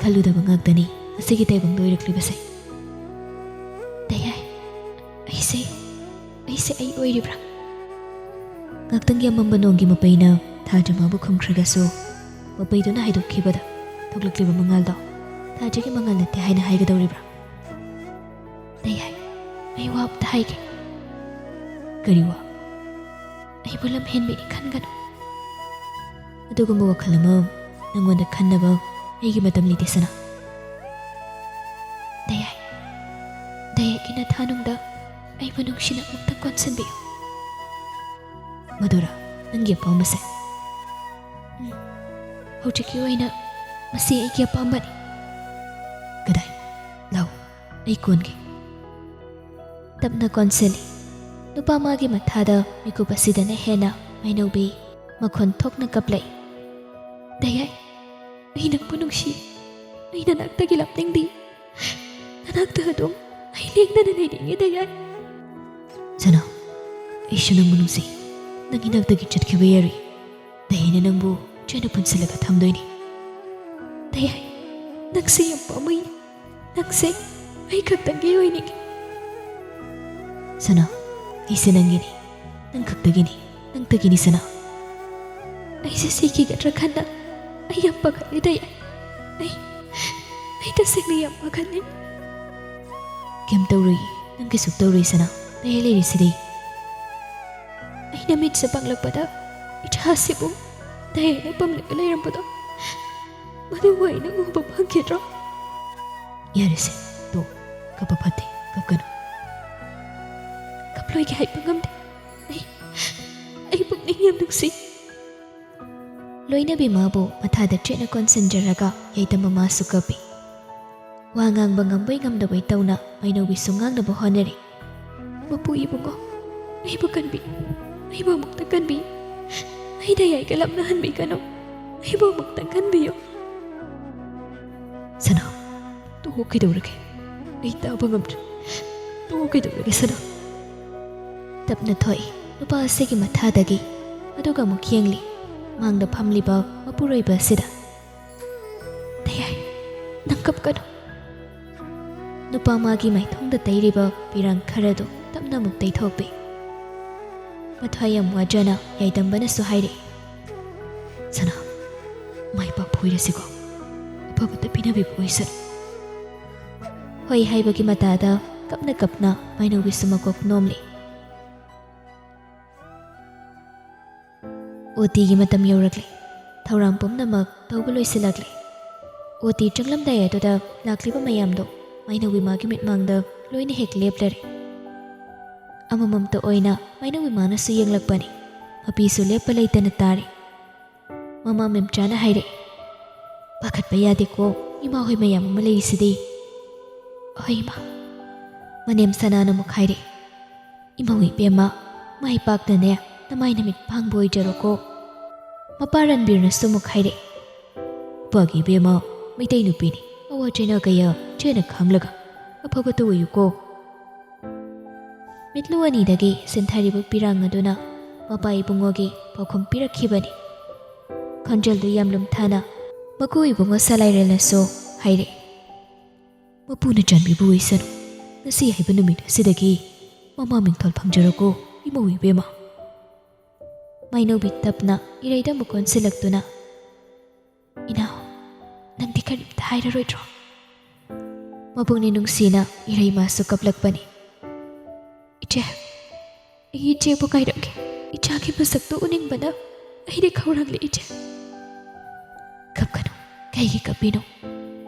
ꯈꯜꯂꯨꯗꯕ ꯉꯥꯛꯇꯅꯤ ꯑꯁꯤꯒꯤ ꯇꯥꯏꯕꯪꯗ ꯑꯣꯏꯔꯛꯂꯤꯕꯁꯦ꯫ ꯗꯌꯥꯏ, ꯑꯩꯁꯦ, ꯑꯩꯁꯦ ꯑꯩ ꯑꯣꯏꯔꯤꯕ꯭ꯔꯥ? ꯉꯥꯛꯇꯪꯒꯤ ꯑꯃꯝꯕ ꯅꯣꯡꯒꯤ ꯃꯄꯩꯅ ꯊꯥꯖ ꯃꯥꯕꯨ ꯈꯨꯝꯈ꯭ꯔꯒꯁꯨ, ꯃꯄꯩꯗꯨꯅ ꯍꯥꯏꯗꯣꯛꯈꯤꯕꯗ ꯊꯣꯛꯂꯛꯂꯤꯕ ꯃꯉꯥꯜꯗꯣ ꯊꯥꯖꯒꯤ ꯃꯉꯥꯜ ꯅꯠꯇꯦ ꯍꯥꯏꯅ ꯍꯥꯏꯒꯗꯧꯔꯤꯕ꯭ꯔꯥ? ꯗꯌꯥꯏ, ꯑꯩ ꯋꯥ ꯑꯝꯇ ꯍꯥꯏꯒꯦ꯫ ꯀꯔꯤ ꯋꯥ? ꯑꯩꯕꯨ ꯂꯝꯍꯦꯟꯕꯤꯅꯤ ꯈꯟꯒꯅꯨ꯫ ꯑꯗꯨꯒꯨꯝꯕ ꯋꯥꯈꯜ ꯑꯃ ꯅꯪꯉꯣꯟꯗ ꯈꯟꯅꯕ ꯑꯩꯒꯤ ꯃꯇꯝ ꯂꯩꯇꯦ ꯁꯅꯥ꯫ ꯗꯌꯥꯏ, ꯗꯌꯥꯏꯒꯤ ꯅꯊꯥꯅꯨꯡꯗ ꯑꯩꯕꯨ ꯅꯨꯡꯁꯤꯅ ꯑꯃꯨꯛꯇꯪ ꯀꯣꯟꯁꯤꯟꯕꯤꯌꯨ꯫ ꯃꯗꯨꯔ ꯅꯪꯒꯤ ꯑꯄꯥꯝꯕꯁꯦ? ꯎꯝ, ꯍꯧꯖꯤꯛꯀꯤ ꯑꯣꯏꯅ ꯃꯁꯤ ꯑꯩꯒꯤ ꯑꯄꯥꯝꯕꯅꯤ꯫ ꯀꯗꯥꯏ? ꯂꯥꯎ, ꯑꯩ ꯀꯣꯟꯒꯦ꯫ ꯇꯞꯅ ꯀꯣꯟꯁꯤꯜꯂꯤ꯫ ꯅꯨꯄꯥ ꯃꯥꯒꯤ ꯃꯊꯥꯗ ꯃꯤꯀꯨꯞ ꯑꯁꯤꯗꯅ ꯍꯦꯟꯅ ꯃꯥꯏꯅꯧꯕꯤ ꯃꯈꯣꯟ ꯊꯣꯛꯅ ꯀꯞꯂꯛꯏ꯫ ꯗꯌꯥꯏ, ꯑꯩ ꯅꯪꯕꯨ ꯅꯨꯡꯁꯤ꯫ ꯑꯩ ꯅꯅꯥꯛꯇꯒꯤ ꯂꯥꯞꯅꯤꯡꯗꯦ꯫ ꯅꯅꯥꯛꯇ ꯑꯗꯨꯝ ꯑꯩ ꯂꯦꯡꯗꯅ ꯂꯩꯅꯤꯡꯉꯤ ꯗꯌꯥꯏ꯫ ꯁꯅꯥ, ꯑꯩꯁꯨ ꯅꯪꯕꯨ ꯅꯨꯡꯁꯤ꯫ ꯅꯪ ꯏꯅꯥꯛꯇꯒꯤ ꯆꯠꯈꯤꯕ ꯌꯥꯔꯣꯏ꯫ ꯗꯌꯥꯏꯅ ꯅꯪꯕꯨ ꯆꯦꯠꯅ ꯄꯨꯟꯁꯤꯜꯂꯒ ꯊꯝꯗꯣꯏꯅꯤ꯫ ꯗꯌꯥꯏ, ꯅꯪꯁꯦ ꯌꯥꯝ ꯄꯥꯝꯃꯨꯏ꯫ ꯅꯪꯁꯦ ꯑꯩ ꯈꯛꯇꯪꯒꯤ ꯑꯣꯏꯅꯤꯡꯉꯤ꯫ ꯁꯅꯥ, ꯑꯩꯁꯦ ꯅꯪꯒꯤꯅꯤ, ꯅꯪ ꯈꯛꯇꯒꯤꯅꯤ, ꯅꯪꯇꯒꯤꯅꯤ ꯁꯅꯥ꯫ ꯑꯩ ꯑꯩꯁꯦ ꯁꯤꯈꯤꯒꯗ꯭ꯔꯥ ꯈꯟꯅ ꯑꯩ ꯌꯥꯝ ꯄꯥꯈꯠꯂꯤ ꯗꯌꯥꯏ꯫ ꯑꯩ ꯑꯩ ꯇꯁꯦꯡꯅ ꯌꯥꯝ ꯄꯥꯈꯠꯂꯤ꯫ ꯀꯩꯝ ꯇꯧꯔꯣꯏ, ꯅꯪ ꯀꯩꯁꯨ ꯇꯧꯔꯣꯏ ꯁꯅꯥ꯫ ꯗꯌꯥꯏ ꯂꯩꯔꯤꯁꯤꯗꯤ꯫ ꯑꯩꯅ ꯃꯤꯠꯁꯦ ꯄꯥꯡꯂꯛꯄꯗ ꯏꯆꯥꯁꯤꯕꯨ ꯗꯌꯥꯏꯅ ꯄꯝꯂꯒ ꯂꯩꯔꯝꯕꯗꯣ ꯃꯗꯨꯕꯨ ꯑꯩꯅ ꯎꯕ ꯐꯪꯈꯤꯗ꯭ꯔꯣ? ꯌꯥꯔꯦꯁꯦ, ꯇꯣꯛ꯫ ꯀꯞꯄ ꯐꯠꯇꯦ, ꯀꯞꯀꯅꯨ꯫ ꯀꯞꯂꯣꯏꯒꯦ ꯍꯥꯏꯕ ꯉꯝꯗꯦ꯫ ꯑꯩ ꯑꯩ ꯄꯨꯛꯅꯤꯡ ꯌꯥꯝ ꯅꯨꯡꯁꯤ꯫ ꯂꯣꯏꯅꯕꯤ ꯃꯥꯕꯨ ꯃꯊꯥꯗ ꯆꯦꯠꯅ ꯀꯣꯟꯁꯤꯟꯖꯔꯒ ꯌꯥꯏꯗꯝꯕ ꯃꯥꯁꯨ ꯀꯞꯄꯤ꯫ ꯋꯥ ꯉꯥꯡꯕ ꯉꯝꯕꯣꯏ ꯉꯝꯗꯕꯣꯏ ꯇꯧꯅ ꯃꯥꯏꯅꯧꯕꯤꯁꯨ ꯉꯥꯡꯅꯕ ꯍꯣꯠꯅꯔꯤ꯫ "ꯃꯄꯨ ꯏꯕꯨꯡꯉꯣ, ꯑꯩꯕꯨ ꯀꯟꯕꯤ, ꯑꯩꯕꯨ ꯑꯃꯨꯛꯇ ꯀꯟꯕꯤ꯫ ꯑꯩ ꯗꯌꯥꯏꯒ ꯂꯥꯞꯅꯍꯟꯕꯤꯒꯅꯨ, ꯑꯩꯕꯨ ꯑꯃꯨꯛꯇ ꯀꯟꯕꯤꯌꯨ꯫" "ꯁꯅꯥ, ꯇꯣꯛꯑꯣ, ꯀꯩꯗꯧꯔꯒꯦ? ꯑꯩ ꯇꯥꯕ ꯉꯝꯗ꯭ꯔꯦ꯫ ꯇꯣꯛꯑꯣ, ꯀꯩꯗꯧꯔꯒꯦ ꯁꯅꯥ?" ꯇꯞꯅ ꯊꯣꯛꯏ ꯅꯨꯄꯥ ꯑꯁꯤꯒꯤ ꯃꯊꯥꯗꯒꯤ꯫ ꯑꯗꯨꯒ ꯑꯃꯨꯛ ꯌꯦꯡꯂꯤ꯫ ꯃꯥꯡꯗ ꯐꯝꯂꯤꯕ ꯃꯄꯨꯔꯣꯏꯕ ꯑꯁꯤꯗ꯫ "ꯗꯌꯥꯏ, ꯅꯪ ꯀꯞꯀꯅꯨ꯫" ꯅꯨꯄꯥ ꯃꯥꯒꯤ ꯃꯥꯏꯊꯣꯡꯗ ꯇꯩꯔꯤꯕ ꯄꯤꯔꯥꯡ ꯈꯔꯗꯨ ꯇꯞꯅ ꯑꯃꯨꯛ ꯇꯩꯊꯣꯛꯄꯤ꯫ ꯃꯊ꯭ꯋꯥꯏ ꯌꯥꯝ ꯋꯥꯖꯅ ꯌꯥꯏꯗꯝꯕꯅꯁꯨ ꯍꯥꯏꯔꯛꯏ, "ꯁꯅꯥ, ꯃꯥꯏ ꯄꯥꯛꯄ ꯑꯣꯏꯔꯁꯤꯀꯣ, ꯑꯐꯕꯇ ꯄꯤꯅꯕꯤꯕ ꯑꯣꯏꯁꯅꯨ꯫" ꯍꯣꯏ ꯍꯥꯏꯕꯒꯤ ꯃꯇꯥꯗ ꯀꯞꯅ ꯀꯞꯅ ꯃꯥꯏꯅꯧꯕꯤꯁꯨ ꯃꯀꯣꯛ ꯅꯣꯝꯂꯤ꯫ ꯑꯣꯇꯤꯒꯤ ꯃꯇꯝ ꯌꯧꯔꯛꯂꯦ꯫ ꯊꯧꯔꯥꯡ ꯄꯨꯝꯅꯃꯛ ꯇꯧꯕ ꯂꯣꯏꯁꯤꯜꯂꯛꯂꯦ꯫ ꯑꯣꯇꯤ ꯆꯪꯂꯝꯗꯥꯏ ꯑꯗꯨꯗ ꯂꯥꯛꯂꯤꯕ ꯃꯌꯥꯝꯗꯣ ꯃꯥꯏꯅꯧꯕꯤ ꯃꯥꯒꯤ ꯃꯤꯠꯃꯥꯡꯗ ꯂꯣꯏꯅ ꯍꯦꯛ ꯂꯦꯞꯂꯔꯦ꯫ ꯑꯃꯃꯝꯇ ꯑꯣꯏꯅ ꯃꯥꯏꯅꯧꯕꯤ ꯃꯥꯅꯁꯨ ꯌꯦꯡꯂꯛꯄꯅꯤ꯫ ꯃꯄꯤꯁꯨ ꯂꯦꯞꯄ ꯂꯩꯇꯅ ꯇꯥꯔꯤ꯫ ꯃꯃꯥ ꯃꯦꯝꯆꯥꯅ ꯍꯥꯏꯔꯛꯏ, "ꯄꯥꯈꯠꯄ ꯌꯥꯗꯦꯀꯣ, ꯏꯃꯥ ꯍꯣꯏ ꯃꯌꯥꯝ ꯑꯃ ꯂꯩꯔꯤꯁꯤꯗꯤ꯫" "ꯍꯣꯏ ꯏꯃꯥ꯫" ꯃꯅꯦꯝ ꯁꯅꯥꯅ ꯑꯃꯨꯛ ꯍꯥꯏꯔꯛꯏ, "ꯏꯃꯧ ꯏꯕꯦꯝꯃ, ꯃꯥꯏ ꯄꯥꯛꯅꯅꯦ ꯅꯃꯥꯏ ꯅꯃꯤꯠ ꯄꯥꯡꯕ ꯑꯣꯏꯖꯔꯣꯀꯣ꯫ ꯃꯄꯥ ꯔꯟꯕꯤꯔꯅꯁꯨ ꯑꯃꯨꯛ ꯍꯥꯏꯔꯛꯏ, ꯄꯥꯒꯤ ꯏꯕꯦꯝꯃ, ꯃꯩꯇꯩ ꯅꯨꯄꯤꯅꯤ, ꯑꯋꯥ ꯆꯩꯅ ꯀꯌꯥ ꯆꯦꯅ ꯈꯪꯂꯒ ꯑꯐꯕꯇ ꯑꯣꯏꯌꯨꯀꯣ꯫" ꯃꯤꯠꯂꯨ ꯑꯅꯤꯗꯒꯤ ꯁꯤꯟꯊꯔꯤꯕ ꯄꯤꯔꯥꯡ ꯑꯗꯨꯅ ꯃꯄꯥ ꯏꯕꯨꯡꯉꯣꯒꯤ ꯄꯥꯎꯈꯨꯝ ꯄꯤꯔꯛꯈꯤꯕꯅꯤ꯫ ꯈꯣꯟꯖꯦꯜꯗꯨ ꯌꯥꯝ ꯂꯨꯝꯊꯅ ꯃꯀꯨ ꯏꯕꯨꯡꯉꯣ ꯁꯂꯥꯏꯔꯦꯜꯅꯁꯨ ꯍꯥꯏꯔꯛꯏ, ꯃꯄꯨꯅ ꯆꯥꯟꯕꯤꯕ ꯑꯣꯏꯁꯅꯨ꯫ ꯉꯁꯤ ꯍꯥꯏꯕ ꯅꯨꯃꯤꯠ ꯑꯁꯤꯗꯒꯤ ꯃꯃꯥ ꯃꯤꯡꯊꯣꯜ ꯐꯪꯖꯔꯀꯣ, ꯏꯃꯧ ꯏꯕꯦꯝꯃ꯫ ꯃꯩꯅꯧꯕꯤ ꯇꯞꯅ ꯏꯔꯩꯗ ꯑꯃꯨꯛ ꯑꯣꯟꯁꯤꯜꯂꯛꯇꯨꯅ, "ꯏꯅꯥꯎ, ꯅꯪꯗꯤ ꯀꯔꯤꯝꯇ ꯍꯥꯏꯔꯔꯣꯏꯗ꯭ꯔꯣ?" ꯃꯕꯨꯛꯅꯤꯡ ꯅꯨꯡꯁꯤꯅ ꯏꯔꯩ ꯃꯥꯁꯨ ꯀꯞꯂꯛꯄꯅꯤ꯫ "ꯏꯆꯦ, ꯑꯩ ꯏꯆꯦꯕꯨ ꯉꯥꯏꯔꯝꯒꯦ꯫ ꯏꯆꯥꯒꯤ ꯃꯁꯛꯇꯨ ꯎꯅꯤꯡꯕꯅ ꯑꯩꯗꯤ ꯈꯧꯔꯥꯡꯂꯦ, ꯏꯆꯦ꯫" "ꯀꯞꯀꯅꯨ, ꯀꯩꯒꯤ ꯀꯞꯄꯤꯅꯣ?"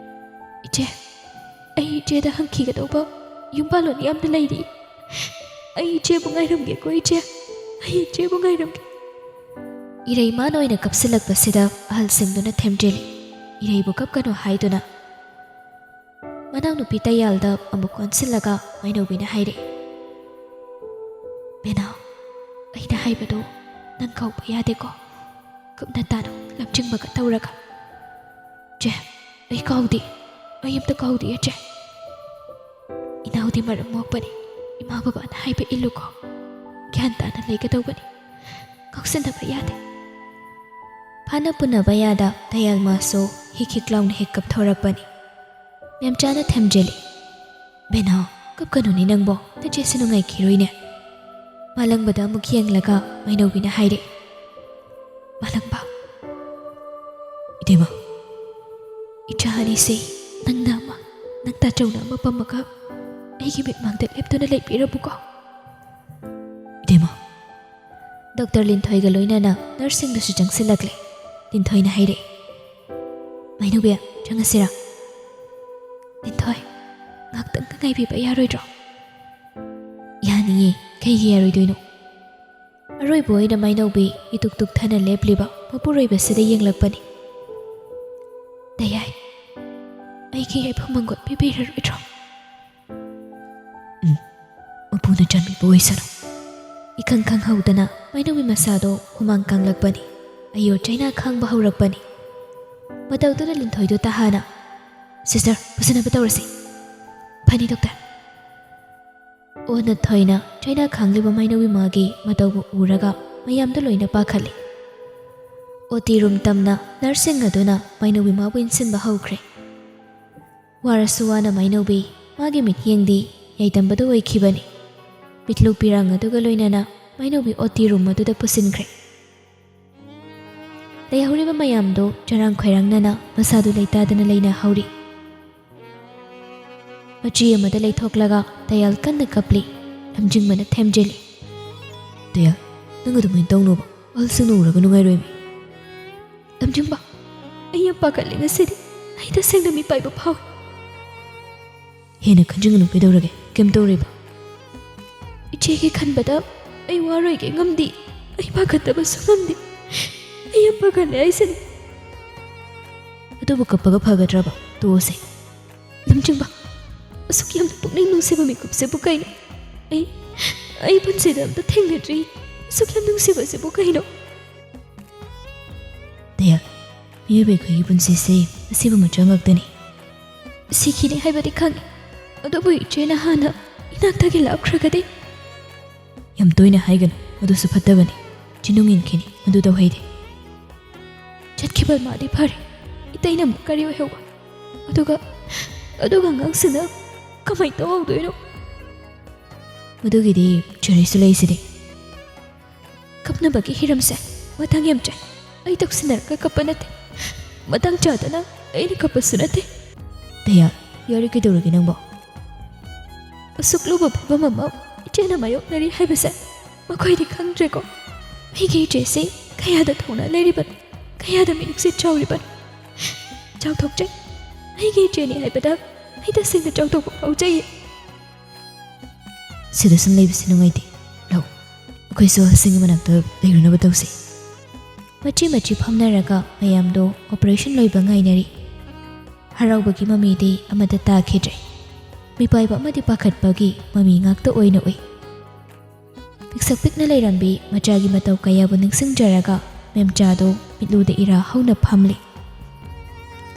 "ꯏꯆꯦ, ꯑꯩ ꯏꯆꯦꯗ ꯍꯪꯈꯤꯒꯗꯧꯕ ꯌꯨꯝꯕꯥꯜꯂꯣꯟ ꯌꯥꯝꯅ ꯂꯩꯔꯤ꯫ ꯑꯩ ꯏꯆꯦꯕꯨ ꯉꯥꯏꯔꯝꯒꯦꯀꯣ, ꯏꯆꯦ꯫ ꯑꯩ ꯏꯆꯦꯕꯨ ꯉꯥꯏꯔꯝꯒꯦ꯫" ꯏꯔꯩꯃꯥꯅ ꯑꯣꯏꯅ ꯀꯞꯁꯤꯜꯂꯛꯄꯁꯤꯗ ꯑꯍꯜꯁꯤꯡꯗꯨꯅ ꯊꯦꯝꯖꯤꯜꯂꯤ꯫ ꯏꯔꯩꯕꯨ ꯀꯞꯀꯅꯨ ꯍꯥꯏꯗꯨꯅ ꯃꯅꯥꯎꯅꯨꯄꯤ ꯇꯌꯥꯜꯗ ꯑꯃꯨꯛ ꯑꯣꯟꯁꯤꯜꯂꯒ ꯃꯩꯅꯧꯕꯤꯅ ꯍꯥꯏꯔꯛꯏ, "ꯕꯦꯅꯥꯎ, ꯑꯩꯅ ꯍꯥꯏꯕꯗꯣ ꯅꯪ ꯀꯥꯎꯕ ꯌꯥꯗꯦꯀꯣ꯫ ꯀꯨꯞꯅ ꯇꯥꯅꯧ, ꯂꯝꯖꯤꯡꯕꯒ ꯇꯧꯔꯒ꯫" "ꯆꯦ, ꯑꯩ ꯀꯥꯎꯗꯦ, ꯑꯩ ꯑꯝꯇ ꯀꯥꯎꯗꯦ, ꯆꯦ꯫ ꯏꯅꯥꯎꯗꯤ ꯃꯔꯝ ꯃꯣꯛꯄꯅꯤ, ꯏꯃꯥ ꯕꯕꯥꯅ ꯍꯥꯏꯕ ꯏꯜꯂꯨꯀꯣ꯫ ꯒ꯭ꯌꯥꯟ ꯇꯥꯅ ꯂꯩꯒꯗꯧꯕꯅꯤ, ꯉꯥꯎꯁꯤꯟꯅꯕ ꯌꯥꯗꯦ꯫" ꯐꯥꯅ ꯄꯨꯅꯕ ꯌꯥꯗ ꯇꯌꯥꯜꯃꯥꯁꯨ ꯍꯤꯛ ꯍꯤꯛ ꯂꯥꯎꯅ ꯍꯦꯛ ꯀꯞꯊꯣꯔꯛꯄꯅꯤ꯫ ꯃꯦꯝꯆꯥꯅ ꯊꯦꯝꯖꯤꯜꯂꯤ, "ꯕꯦꯅꯥꯎ, ꯀꯞꯀꯅꯨꯅꯦ ꯅꯪꯕꯣ, ꯅꯆꯦꯁꯨ ꯅꯨꯡꯉꯥꯏꯈꯤꯔꯣꯏꯅꯦ꯫" ꯃꯥꯂꯪꯕꯗ ꯑꯃꯨꯛ ꯌꯦꯡꯂꯒ ꯃꯩꯅꯧꯕꯤꯅ ꯍꯥꯏꯔꯛꯏ, "ꯃꯥꯂꯪꯕ꯫" "ꯏꯇꯩꯃ꯫" "ꯏꯆꯥ ꯑꯅꯤꯁꯦ ꯅꯪꯅ ꯑꯃ, ꯅꯪ ꯇꯥꯆꯧꯅ ꯑꯃ ꯄꯝꯃꯒ ꯑꯩꯒꯤ ꯃꯤꯠꯃꯥꯡꯗ ꯂꯦꯞꯇꯨꯅ ꯂꯩꯕꯤꯔꯕꯀꯣ?" "ꯏꯇꯩꯃ꯫" ꯗꯣꯛꯇꯔ ꯂꯤꯟꯊꯣꯏꯒ ꯂꯣꯏꯅꯅ ꯅꯔꯁꯁꯤꯡꯗꯨꯁꯨ ꯆꯪꯁꯤꯜꯂꯛꯂꯦ꯫ ꯂꯤꯟꯊꯣꯏꯅ ꯍꯥꯏꯔꯛꯏ, "ꯃꯩꯅꯧꯕꯤ, ꯆꯪꯉꯁꯤꯔꯥ?" "ꯂꯤꯟꯊꯣꯏ, ꯉꯥꯛꯇꯪꯒ ꯉꯥꯏꯕꯤꯕ ꯌꯥꯔꯣꯏꯗ꯭ꯔꯣ?" "ꯌꯥꯅꯤꯌꯦ, ꯀꯩꯒꯤ ꯌꯥꯔꯣꯏꯗꯣꯏꯅꯣ?" ꯑꯔꯣꯏꯕ ꯑꯣꯏꯅ ꯃꯩꯅꯧꯕꯤ ꯏꯇꯨꯛ ꯇꯨꯛꯊꯅ ꯂꯦꯞꯂꯤꯕ ꯃꯄꯨꯔꯣꯏꯕꯁꯤꯗ ꯌꯦꯡꯂꯛꯄꯅꯤ꯫ "ꯗꯌꯥꯏ, ꯑꯩꯒꯤ ꯌꯥꯏꯐ ꯃꯪꯒꯣꯜ ꯄꯤꯕꯤꯔꯔꯣꯏꯗ꯭ꯔꯣ?" "ꯎꯝ, ꯃꯄꯨꯅ ꯆꯥꯟꯕꯤꯕ ꯑꯣꯏꯁꯅꯨ꯫" ꯏꯈꯪ ꯈꯪꯍꯧꯗꯅ ꯃꯩꯅꯧꯒꯤ ꯃꯁꯥꯗꯣ ꯍꯨꯃꯥꯡ ꯀꯥꯡꯂꯛꯄꯅꯤ꯫ ꯑꯌꯣ ꯆꯩꯅꯥ ꯈꯥꯡꯕ ꯍꯧꯔꯛꯄꯅꯤ꯫ ꯃꯇꯧꯗꯨꯗ ꯂꯤꯟꯊꯣꯏꯗꯨ ꯇꯍꯥꯅ, "ꯁꯤꯁꯇꯔ, ꯄꯨꯁꯤꯟꯅꯕ ꯇꯧꯔꯁꯤ꯫" "ꯐꯅꯤ, ꯗꯣꯛꯇꯔ꯫" ꯑꯣꯟꯅ ꯊꯣꯏꯅ ꯆꯩꯅꯥ ꯈꯥꯡꯂꯤꯕ ꯃꯩꯅꯧꯒꯤ ꯃꯥꯒꯤ ꯃꯇꯧꯕꯨ ꯎꯔꯒ ꯃꯌꯥꯝꯗꯨ ꯂꯣꯏꯅ ꯄꯥꯈꯠꯂꯤ꯫ ꯑꯣ ꯇꯤ ꯔꯨꯝ ꯇꯝꯅ ꯅꯔꯁꯁꯤꯡ ꯑꯗꯨꯅ ꯃꯩꯅꯧꯒꯤ ꯃꯥꯕꯨ ꯏꯟꯁꯤꯟꯕ ꯍꯧꯈ꯭ꯔꯦ꯫ ꯋꯥꯔꯁꯨ ꯋꯥꯅ ꯃꯩꯅꯧꯕꯤ ꯃꯥꯒꯤ ꯃꯤꯠꯌꯦꯡꯗꯤ ꯌꯥꯏꯇꯝꯕꯗ ꯑꯣꯏꯈꯤꯕꯅꯤ꯫ ꯃꯤꯠꯂꯨ ꯄꯤꯔꯥꯡ ꯑꯗꯨꯒ ꯂꯣꯏꯅꯅ ꯃꯩꯅꯧꯕꯤ ꯑꯣ ꯇꯤ ꯔꯨꯝ ꯑꯗꯨꯗ ꯄꯨꯁꯤꯟꯈ꯭ꯔꯦ꯫ ꯂꯩꯍꯧꯔꯤꯕ ꯃꯌꯥꯝꯗꯨ ꯆꯔꯥꯡ ꯈꯣꯏꯔꯥꯡꯅꯅ ꯃꯁꯥꯗꯨ ꯂꯩꯇꯥꯗꯅ ꯂꯩꯅꯍꯧꯔꯤ꯫ ꯃꯆꯤ ꯑꯃꯗ ꯂꯩꯊꯣꯛꯂꯒ ꯗꯌꯥꯜ ꯀꯟꯅ ꯀꯞꯂꯤ꯫ ꯂꯝꯖꯤꯡꯕꯅ ꯊꯦꯝꯖꯤꯜꯂꯤ꯫ "ꯗꯌꯥꯜ, ꯅꯪ ꯑꯗꯨꯃꯥꯏꯅ ꯇꯧꯅꯨꯕ, ꯑꯍꯜꯁꯤꯡꯅ ꯎꯔꯒ ꯅꯨꯡꯉꯥꯏꯔꯣꯏꯃꯤ꯫" "ꯂꯝꯖꯤꯡꯕ, ꯑꯩ ꯌꯥꯝ ꯄꯥꯈꯠꯂꯦ ꯉꯁꯤꯗꯤ꯫ ꯑꯩ ꯇꯁꯦꯡꯅ ꯃꯤꯄꯥꯏꯕ ꯐꯥꯎꯏ꯫" "ꯍꯦꯟꯅ ꯈꯟꯖꯤꯟꯒꯅꯨ, ꯀꯩꯗꯧꯔꯒꯦ? ꯀꯩꯝ ꯇꯧꯔꯣꯏꯕ꯫" "ꯏꯆꯦꯒꯤ ꯈꯟꯕꯗ ꯑꯩ ꯋꯥꯔꯣꯏꯒꯦ ꯉꯝꯗꯦ꯫ ꯑꯩ ꯄꯥꯈꯠꯇꯕꯁꯨ ꯉꯝꯗꯦ꯫ ꯑꯩ ꯌꯥꯝ ꯄꯥꯈꯠꯂꯦ ꯍꯥꯏꯁꯤꯅꯤ꯫" "ꯑꯗꯨꯕꯨ ꯀꯞꯄꯒ ꯐꯒꯗ꯭ꯔꯕ? ꯇꯣꯛꯑꯁꯦ꯫" "ꯂꯝꯖꯤꯡꯕ, ꯑꯁꯨꯛ ꯌꯥꯝꯅ ꯄꯨꯛꯅꯤꯡ ꯅꯨꯡꯁꯤꯕ ꯃꯤꯀꯨꯞꯁꯤꯕꯨ ꯀꯩꯅꯣ? ꯑꯩ, ꯑꯩ ꯄꯨꯟꯁꯤꯗ ꯑꯝꯇ ꯊꯦꯡꯅꯗ꯭ꯔꯤ꯫ ꯑꯁꯨꯛ ꯌꯥꯝ ꯅꯨꯡꯁꯤꯕꯁꯤꯕꯨ ꯀꯩꯅꯣ?" "ꯗꯌꯥ, ꯃꯤꯑꯣꯏꯕ ꯑꯩꯈꯣꯏꯒꯤ ꯄꯨꯟꯁꯤꯁꯦ ꯑꯁꯤꯕ ꯃꯆꯥ ꯉꯥꯛꯇꯅꯤ꯫" "ꯁꯤꯈꯤꯅꯤ ꯍꯥꯏꯕꯗꯤ ꯈꯪꯉꯤ, ꯑꯗꯨꯕꯨ ꯏꯆꯦꯅ ꯍꯥꯟꯅ ꯏꯅꯥꯛꯇꯒꯤ ꯂꯥꯞꯈ꯭ꯔꯒꯗꯤ?" "ꯌꯥꯝ ꯇꯣꯏꯅ ꯍꯥꯏꯒꯅꯨ, ꯃꯗꯨꯁꯨ ꯐꯠꯇꯕꯅꯤ꯫ ꯆꯤꯟꯅꯨꯡ ꯏꯟꯈꯤꯅꯤ, ꯃꯗꯨ ꯇꯧꯍꯩꯗꯦ꯫" "ꯆꯠꯈꯤꯕ ꯃꯥꯗꯤ ꯐꯔꯦ, ꯏꯇꯩꯅ ꯑꯃꯨꯛ ꯀꯔꯤ ꯑꯣꯏꯍꯧꯕ? ꯑꯗꯨꯒ, ꯑꯗꯨꯒ ꯑꯉꯥꯡꯁꯤꯅ ꯀꯃꯥꯏꯅ ꯇꯧꯍꯧꯗꯣꯏꯅꯣ?" "ꯃꯗꯨꯒꯤꯗꯤ ꯆꯦꯔꯤꯁꯨ ꯂꯩꯁꯤꯗꯤ꯫" "ꯀꯞꯅꯕꯒꯤ ꯍꯤꯔꯝꯁꯦ ꯃꯇꯥꯡ ꯌꯥꯝ ꯆꯥꯏ꯫ ꯑꯩ ꯇꯧꯁꯤꯟꯅꯔꯒ ꯀꯞꯄ ꯅꯠꯇꯦ꯫ ꯃꯇꯥꯡ ꯆꯥꯗꯅ ꯑꯩꯅ ꯀꯞꯄꯁꯨ ꯅꯠꯇꯦ꯫" "ꯗꯌꯥ, ꯌꯥꯔꯦ, ꯀꯩꯗꯧꯔꯒꯦ ꯅꯪꯕꯣ?" "ꯑꯁꯨꯛ ꯂꯨꯕ ꯐꯤꯕꯝ ꯑꯃ ꯏꯆꯦꯅ ꯃꯥꯌꯣꯛꯅꯔꯤ ꯍꯥꯏꯕꯁꯦ ꯃꯈꯣꯏꯗꯤ ꯈꯪꯗ꯭ꯔꯦꯀꯣ꯫ ꯑꯩꯒꯤ ꯏꯆꯦꯁꯤ ꯀꯌꯥꯗ ꯊꯧꯅꯥ ꯂꯩꯔꯤꯕꯅꯣ, ꯀꯌꯥꯗ ꯃꯤꯅꯨꯡꯁꯤ ꯆꯥꯎꯔꯤꯕꯅꯣ꯫ ꯆꯥꯎꯊꯣꯛꯆꯩ꯫ ꯑꯩꯒꯤ ꯏꯆꯦꯅꯤ ꯍꯥꯏꯕꯗ ꯑꯩ ꯇꯁꯦꯡꯅ ꯆꯥꯎꯊꯣꯛꯄ ꯐꯥꯎꯖꯩꯌꯦ꯫" "ꯁꯤꯗ ꯁꯨꯝ ꯂꯩꯕꯁꯤ ꯅꯨꯡꯉꯥꯏꯇꯦ꯫ ꯂꯥꯛꯑꯣ, ꯑꯩꯈꯣꯏꯁꯨ ꯑꯍꯜꯁꯤꯡꯒꯤ ꯃꯅꯥꯛꯇ ꯂꯩꯔꯨꯅꯕ ꯇꯧꯁꯤ꯫" ꯃꯆꯤ ꯃꯆꯤ ꯐꯝꯅꯔꯒ ꯃꯌꯥꯝꯗꯣ ꯑꯣꯄꯔꯦꯁꯟ ꯂꯣꯏꯕ ꯉꯥꯏꯅꯔꯤ꯫ ꯍꯔꯥꯎꯕꯒꯤ ꯃꯃꯤꯗꯤ ꯑꯃꯠꯇ ꯇꯥꯈꯤꯗ꯭ꯔꯦ꯫ ꯃꯤꯄꯥꯏꯕ ꯑꯃꯗꯤ ꯄꯥꯈꯠꯄꯒꯤ ꯃꯃꯤ ꯉꯥꯛꯇ ꯑꯣꯏꯅ ꯎꯏ꯫ ꯄꯤꯛꯁꯛ ꯄꯤꯛꯅ ꯂꯩꯔꯝꯕꯤ ꯃꯆꯥꯒꯤ ꯃꯇꯧ ꯀꯌꯥꯕꯨ ꯅꯤꯡꯁꯤꯡꯖꯔꯒ ꯃꯦꯝꯆꯥꯗꯨ ꯃꯤꯠꯂꯨꯗ ꯏꯔꯥ ꯍꯧꯅ ꯐꯝꯂꯤ꯫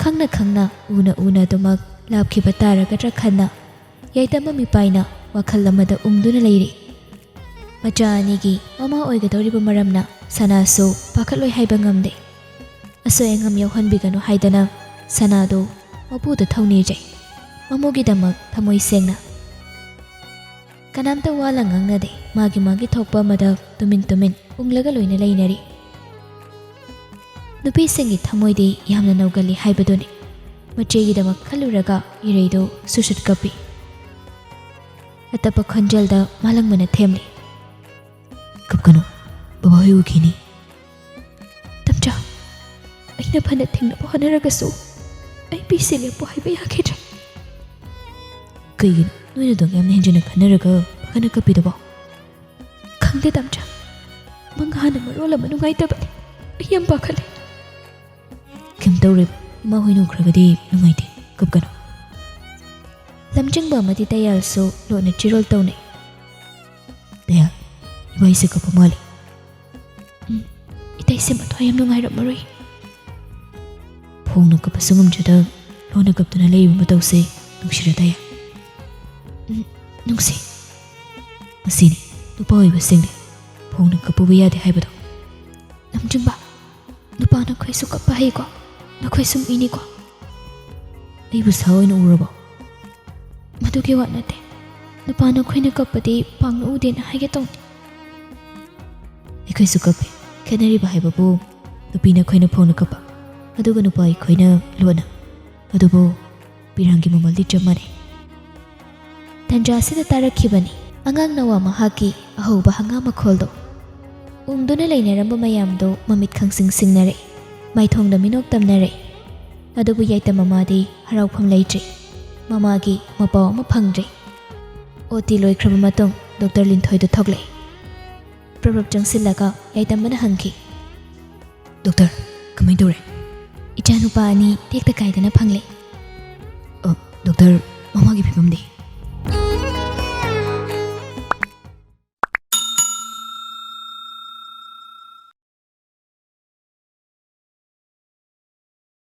ꯈꯪꯅ ꯈꯪꯅ, ꯎꯅ ꯎꯅ ꯑꯗꯨꯃꯛ ꯂꯥꯞꯈꯤꯕ ꯇꯥꯔꯒꯗ꯭ꯔꯥ ꯈꯟꯅ ꯌꯥꯏꯗꯃ ꯃꯤꯄꯥꯏꯅ ꯋꯥꯈꯜ ꯑꯃꯗ ꯎꯪꯗꯨꯅ ꯂꯩꯔꯤ꯫ ꯃꯆꯥ ꯑꯅꯤꯒꯤ ꯃꯃꯥ ꯑꯣꯏꯒꯗꯧꯔꯤꯕ ꯃꯔꯝꯅ ꯁꯅꯥꯁꯨ ꯄꯥꯈꯠꯂꯣꯏ ꯍꯥꯏꯕ ꯉꯝꯗꯦ꯫ ꯑꯁꯣꯏ ꯑꯉꯥꯝ ꯌꯥꯎꯍꯟꯕꯤꯒꯅꯨ ꯍꯥꯏꯗꯅ ꯁꯅꯥꯗꯨ ꯃꯄꯨꯗ ꯊꯧꯅꯤꯖꯩ꯫ ꯃꯃꯨꯒꯤꯗꯃꯛ ꯊꯃꯣꯏ ꯁꯦꯡꯅ꯫ ꯀꯅꯥꯝꯇ ꯋꯥ ꯂꯥꯡ ꯉꯥꯡꯅꯗꯦ꯫ ꯃꯥꯒꯤ ꯃꯥꯒꯤ ꯊꯣꯛꯄ ꯑꯃꯗ ꯇꯨꯃꯤꯟ ꯇꯨꯃꯤꯟ ꯎꯪꯂꯒ ꯂꯣꯏꯅ ꯂꯩꯅꯔꯤ꯫ ꯅꯨꯄꯤꯁꯤꯡꯒꯤ ꯊꯃꯣꯏꯗꯤ ꯌꯥꯝꯅ ꯅꯧꯒꯜꯂꯤ ꯍꯥꯏꯕꯗꯨꯅꯤ꯫ ꯃꯆꯦꯒꯤꯗꯃꯛ ꯈꯜꯂꯨꯔꯒ ꯏꯔꯩꯗꯨ ꯁꯨꯠ ꯁꯨꯠ ꯀꯞꯄꯤ꯫ ꯑꯇꯞꯄ ꯈꯣꯟꯖꯦꯜꯗ ꯃꯥꯂꯪꯕꯅ ꯊꯦꯝꯂꯤ꯫ "ꯀꯞꯀꯅꯨ, ꯕꯕꯥ ꯍꯣꯏ ꯎꯈꯤꯅꯤ꯫" "ꯇꯝꯆꯥ, ꯑꯩꯅ ꯐꯅ ꯊꯦꯡꯅꯕ ꯍꯣꯠꯅꯔꯒꯁꯨ ꯑꯩ ꯄꯤꯁꯦ ꯂꯦꯞꯄꯣ ꯍꯥꯏꯕ ꯌꯥꯈꯤꯗ꯭ꯔꯦ꯫" "ꯀꯩꯒꯤꯅꯣ ꯅꯣꯏꯅ ꯑꯗꯨꯛ ꯌꯥꯝꯅ ꯍꯦꯟꯖꯤꯟꯅ ꯈꯟꯅꯔꯒ ꯐꯒꯅ ꯀꯞꯄꯤꯗꯨꯕꯣ?" "ꯈꯪꯗꯦ ꯇꯝꯆꯥ, ꯃꯉꯥꯅ ꯃꯔꯣꯜ ꯑꯃ ꯅꯨꯡꯉꯥꯏꯇꯕꯅꯤ꯫ ꯑꯩ ꯌꯥꯝ ꯄꯥꯈꯠꯂꯦ꯫" "ꯀꯩꯝ ꯇꯧꯔꯣꯏꯕ, ꯏꯃꯥ ꯍꯣꯏꯅ ꯎꯈ꯭ꯔꯒꯗꯤ ꯅꯨꯡꯉꯥꯏꯇꯦ, ꯀꯞꯀꯅꯨ꯫" ꯂꯝꯖꯤꯡꯕ ꯑꯃꯗꯤ ꯇꯌꯥꯜꯁꯨ ꯂꯣꯟꯅ ꯆꯤꯔꯣꯜ ꯇꯧꯅꯩ꯫ "ꯇꯌꯥꯜ, ꯏꯕꯥꯏꯁꯦ ꯀꯞꯄ ꯃꯥꯜꯂꯤ꯫" "ꯎꯝ, ꯏꯇꯩꯁꯦ ꯃꯊ꯭ꯋꯥꯏ ꯌꯥꯝ ꯅꯨꯡꯉꯥꯏꯔꯝꯃꯔꯣꯏ꯫" "ꯐꯣꯡꯅ ꯀꯞꯄꯁꯨ ꯉꯝꯖꯗ ꯂꯣꯟꯅ ꯀꯞꯇꯨꯅ ꯂꯩꯔꯤꯕ ꯃꯇꯧꯁꯦ ꯅꯨꯡꯁꯤꯔꯗꯥꯏ?" "ꯎꯝ, ꯅꯨꯡꯁꯤ꯫" "ꯃꯁꯤꯅꯤ ꯅꯨꯄꯥ ꯑꯣꯏꯕꯁꯤꯡꯅ ꯐꯣꯡꯅ ꯀꯞꯄꯨꯕ ꯌꯥꯗꯦ ꯍꯥꯏꯕꯗꯣ꯫" "ꯂꯝꯖꯤꯡꯕ, ꯅꯨꯄꯥ ꯅꯈꯣꯏꯁꯨ ꯀꯞꯄ ꯍꯩꯀꯣ? ꯅꯈꯣꯏꯁꯨ ꯃꯤꯅꯤꯀꯣ?" "ꯑꯩꯕꯨ ꯁꯥ ꯑꯣꯏꯅ ꯎꯔꯕꯣ?" "ꯃꯗꯨꯒꯤ ꯋꯥ ꯅꯠꯇꯦ꯫ ꯅꯨꯄꯥ ꯅꯈꯣꯏꯅ ꯀꯞꯄꯗꯤ ꯄꯥꯡꯅ ꯎꯗꯦꯅ ꯍꯥꯏꯒꯦ ꯇꯧꯅꯤ꯫" "ꯑꯩꯈꯣꯏꯁꯨ ꯀꯞꯄꯤ꯫ ꯈꯦꯠꯅꯔꯤꯕ ꯍꯥꯏꯕꯕꯨ ꯅꯨꯄꯤ ꯅꯈꯣꯏꯅ ꯐꯣꯡꯅ ꯀꯞꯄ, ꯑꯗꯨꯒ ꯅꯨꯄꯥ ꯑꯩꯈꯣꯏꯅ ꯂꯣꯟꯅ꯫ ꯑꯗꯨꯕꯨ ꯄꯤꯔꯥꯡꯒꯤ ꯃꯃꯜꯗꯤ ꯆꯞ ꯃꯥꯟꯅꯩ꯫" ꯇꯟꯖꯥ ꯑꯁꯤꯗ ꯇꯥꯔꯛꯈꯤꯕꯅꯤ ꯑꯉꯥꯡ ꯅꯋꯥ ꯃꯍꯥꯛꯀꯤ ꯑꯍꯧꯕ ꯍꯪꯒꯥꯝ ꯃꯈꯣꯜꯗꯣ꯫ ꯎꯪꯗꯨꯅ ꯂꯩꯅꯔꯝꯕ ꯃꯌꯥꯝꯗꯣ ꯃꯃꯤꯠ ꯈꯪꯁꯤꯡ ꯁꯤꯡꯅꯔꯦ꯫ ꯃꯥꯏꯊꯣꯡꯗ ꯃꯤꯅꯣꯛ ꯇꯝꯅꯔꯦ꯫ ꯑꯗꯨꯕꯨ ꯌꯥꯏꯇꯝ ꯃꯃꯥꯗꯤ ꯍꯔꯥꯎꯐꯝ ꯂꯩꯇ꯭ꯔꯦ꯫ ꯃꯃꯥꯒꯤ ꯃꯄꯥꯎ ꯑꯃ ꯐꯪꯗ꯭ꯔꯦ꯫ ꯑꯣ ꯇꯤ ꯂꯣꯏꯈ꯭ꯔꯕ ꯃꯇꯨꯡ ꯗꯣꯛꯇꯔ ꯂꯤꯟꯊꯣꯏꯗ ꯊꯣꯛꯂꯛꯏ꯫ ꯄ꯭ꯔꯞ ꯄ꯭ꯔꯞ ꯆꯪꯁꯤꯜꯂꯒ ꯌꯥꯏꯇꯝꯕꯅ ꯍꯪꯈꯤ꯫ "ꯗꯣꯛꯇꯔ, ꯀꯃꯥꯏ ꯇꯧꯔꯦ?" "ꯏꯆꯥꯅꯨꯄꯥ ꯑꯅꯤ ꯇꯦꯛꯇ ꯀꯥꯏꯗꯅ ꯐꯪꯂꯦ꯫" "ꯑ, ꯗꯣꯛꯇꯔ, ꯃꯃꯥꯒꯤ ꯐꯤꯕꯝꯗꯤ?"